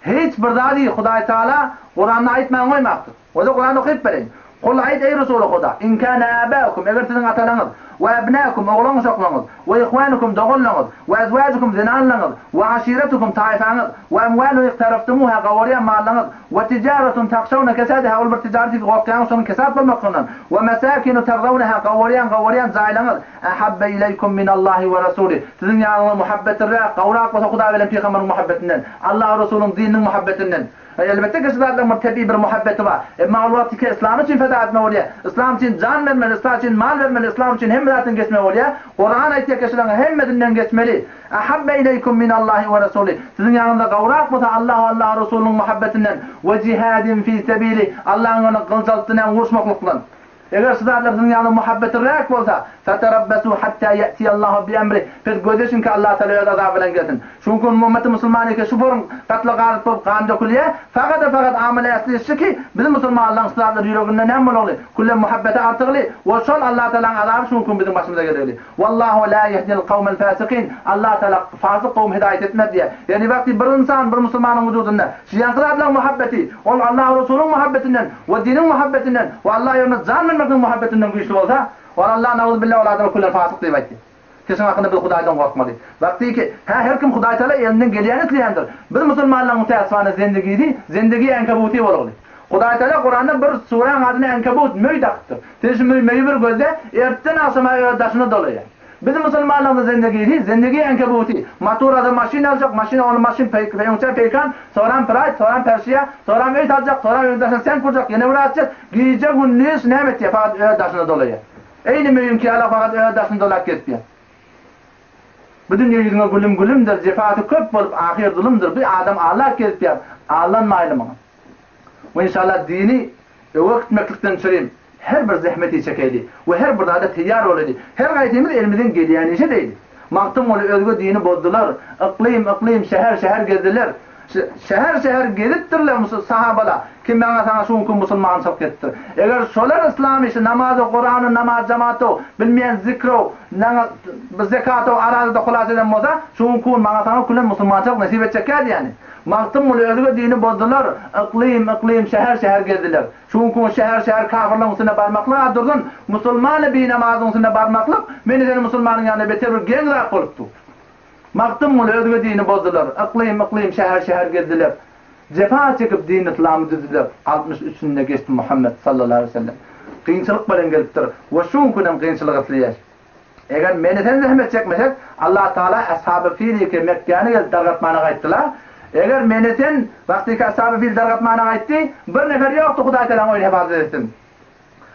Hiç bir zady Hudaý Taala Kuranda aýtman goýmapdyr. Oza Kurany okyp bereýin. Kul aýt eý Resuly Huda, in kana abaukum eger siziň atalaňyz, we ebnaukum oglan-uşaklaryňyz, we ihwanukum doganlaryňyz, we ezwajukum zenanlaryňyz, we aşiretukum taýfaňyz, we emwalun iqtaraftumuha gawarýan mallaryňyz, we tijaretun tahşawna kesadaha ol bir tijaret ki gorkýaňyz şonuň kesat bolmaklygyndan, we mesakinu tardawnaha gawarýan gawarýan jaýlaryňyz, ahabbe ileýkum minallahi we rasulih siziň ýanyňyzda muhabbetliräk, gawrak bolsa Hudaý bilen pygamberiň muhabbetinden, Allah we Resulyň dininiň muhabbetinden. Elbetde ki, şu zatlaryň bir tebigy bir muhabbeti bar. Emma ol wagt ki yslam üçin feda etme bolýar. Yslam üçin jan bermeli, yslam üçin mal bermeli, yslam üçin hemme zatdan geçme bolýar. Kuran aýtýar ki, şularyň hemmesinden geçmeli. Ahabbe ileýkum minallahi we rasuli. Siziň ýanyňyzda gowrak bolsa Allah we Allahyň Resulynyň muhabbetinden we jihadin fi sebili. Allahyň ýolunda gylyç alyp dünýäni uruşmaklykdan. Eger şu zatlar siziň ýanyňyzda muhabbetliräk bolsa, feterabbesu hatta ýe'tiýallahu biemrih, pes gözleşiň ki Allah Tagala öz azaby bilen gelsin. Şu gün ummeti musulman eke şu form gatla garyp bolup gan dökülýär, fagada fagat amyly esli şu ki, biz musulmanlaryň şu zatlar ýüreginde näme bolagly, külle muhabbeti artygly we şol Allah Tagalanyň azaby şu gün biziň başymyza gelegli. Wallahu la yehdil kawmel fasikin, Allah Tagala fasyk kowumy hidaýat etmez diýýär. Ýagny wagty bir ynsan bir musulmanyň wujudynda şu ýaňky zatlaryň muhabbeti, ol Allah we Resulyň muhabbetinden we diniň muhabbetinden we Allah ýolunda jan bermekligiň muhabbetinden güýçli bolsa, ol Allah nauzubilla ol adama küllen fasyk diýip aýtdy. Kişiň hakynda biz Hudaýdan gorkmaly. Wagty ki, hä her kim Hudaý Tagala elinden gelýäni isleýändir. Biz musulmanlaryň mütäessifana zendigisi, zendigi enkebuti bolugly. Hudaý Tagala Kuranda bir suräň adyny Enkebut, möý dakypdyr. Sen şu möý möýi bir gözle, ertden agşama öz daşyna dolaýar. Biz musulmanlaryň zendegisi, zendegi enkebuti. Maturada maşyn aljak, maşyn ony maşyn peýunça peýkan, soram praýd, soram perşiýa, soram öý saljak, soram öz daşyna sen gurjak, ýene bir atjak, gije gündiz näme etýär, fakat öz daşyna dolaýar. Eýni möýüňki ýaly fakat öz daşyny dolap gezipýär. Bu dünýe ýüzüňe gülüm gülümdir, jepasy köp bolup ahyr zulumdyr, bir adam allap gezipýär, allanmaýly muňa. We inşallah dini öňe gitmeklikden çürim her bir zähmeti çekeýli we her bir zada teýýar bolaýly. Her gaýsymyz elimizden gelýän işi edeýli. Magtymguly özge dini bozdular, yklym yklym şäher şäher gezdiler. Şäher şäher gezipdirler sahabalar. Kim maňa saňa şu günki musulmançylyk getipdir. Eger şolar yslam işi namazy Kurany namaz jamato bilmeýän zikro zekato arazyda hulas eden bolsa şu günki gün maňa saňa külen musulmançylyk nesip etjekkä diýýäni. Magtymguly özge dini bozdular, yklym, yklym, şäher, şäher gezdiler. Şu günki gün şäher, şäher kafyrlaryň üstüne barmaklyk a dursun, musulmany binamazyň üstüne barmaklyk, meni seni musulmanyň ýanynda beter bir geň zat bolupdy. Magtymguly özge dini bozdular, yklym, yklym, şäher, şäher gezdiler. Jepa çekip din yslamy düzdüler. Altmyş üçünde geçdi Muhammet sallallahu aleýhi we sellem. Kynçylyk bilen gelipdir we şu günki günem kynçylyk isleýär. Eger meni sen zähmet çekmesek, Allah Tagala Ashaby Fili ki Mekgäni gelip dargatmana gaýtdylar. Eger meni sen wagtyky Ashaby Fil dargatmana gaýtdy, bir nefer ýokdy Hudaý Tagalaň öýüni hefazat etsin.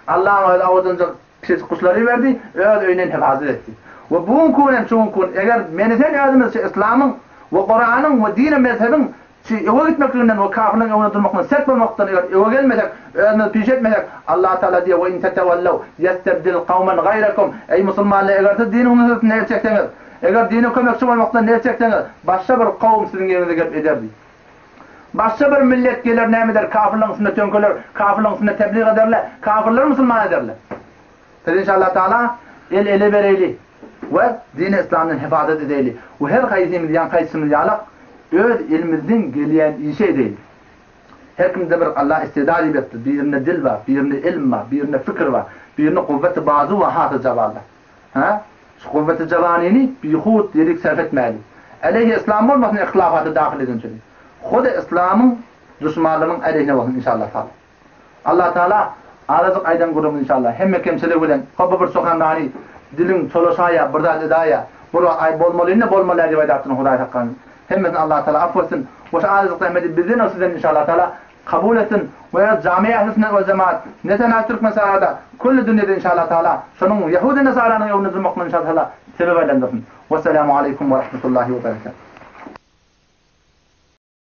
Allaň özi awajynjyk pişejik guşlary iberdi, öz öýünden hefazat etdi. We bu günki gün hem şu günki gün eger meni sen özümizçe Yslamyň we Kuranyň we dini mezhebiň Çi, öňe gitmekliginden we kafirleriň öňünde durmakdan sert bolmakdan eger öňe gelmesek, özümizi piş etmesek, Allah Tagala diýýär, Ve in tetevellew ýestebdil kawmen gaýrakum, Eý musulmanlar, eger siz diniň hüzürsinde el çekseňiz, eger dine kömekçi bolmakdan el çekseňiz, başga bir kowum siziň ýeriňize gelip eder diýip. Başga bir millet geler näme eder, kafirleriň üstünde töňkeler, kafirleriň üstünde tebliğ ederler, kafirleri musulman ederler. Biz inşallah Taala el ele bereýli we dini yslamdan hefazat edeýli we her haýsymyz ýaňky aýdyşymyz ýalak öz elimizden gelýän işi edeýli. Her kimde bir Allah istedad iberipdir, birinde dil bar, birinde ilm bar, birinde fikir bar, birinde kuwweti bazu bar hasy jawalda. Hä? Şu kuwweti jawanyny bihut ýerik sarf etmäýli. Aleýhi yslam bolmasyn ihtilafata dahyl edençeli. Hudy yslamyň duşmanlarynyň aleýhine bolsun inşallah Taala. Allah Taala azajyk aýdan gürrüňiz inşallah hemme kemçiligi bilen hopba bir sokanrany diliň çolaşaýa bir zat edaýa bir wagt aý bolmalyny bolmalya diýip aýdapdyryn Hudaý saklasyn hemmesini Allah Taala afw etsin we şu azajyk zähmeti bizden we sizden inşallah Taala kabul etsin we öz jami ähli sünnet we jemaat ne tenha Türkmenistanda külli dünýede inşallah Taala şonuň ýahudi nasaranyň öňünde durmaklygyna inşallah Taala sebep aýlandyrsyn. Wesselamu aleýkum we rahmetullahi we berekatuh.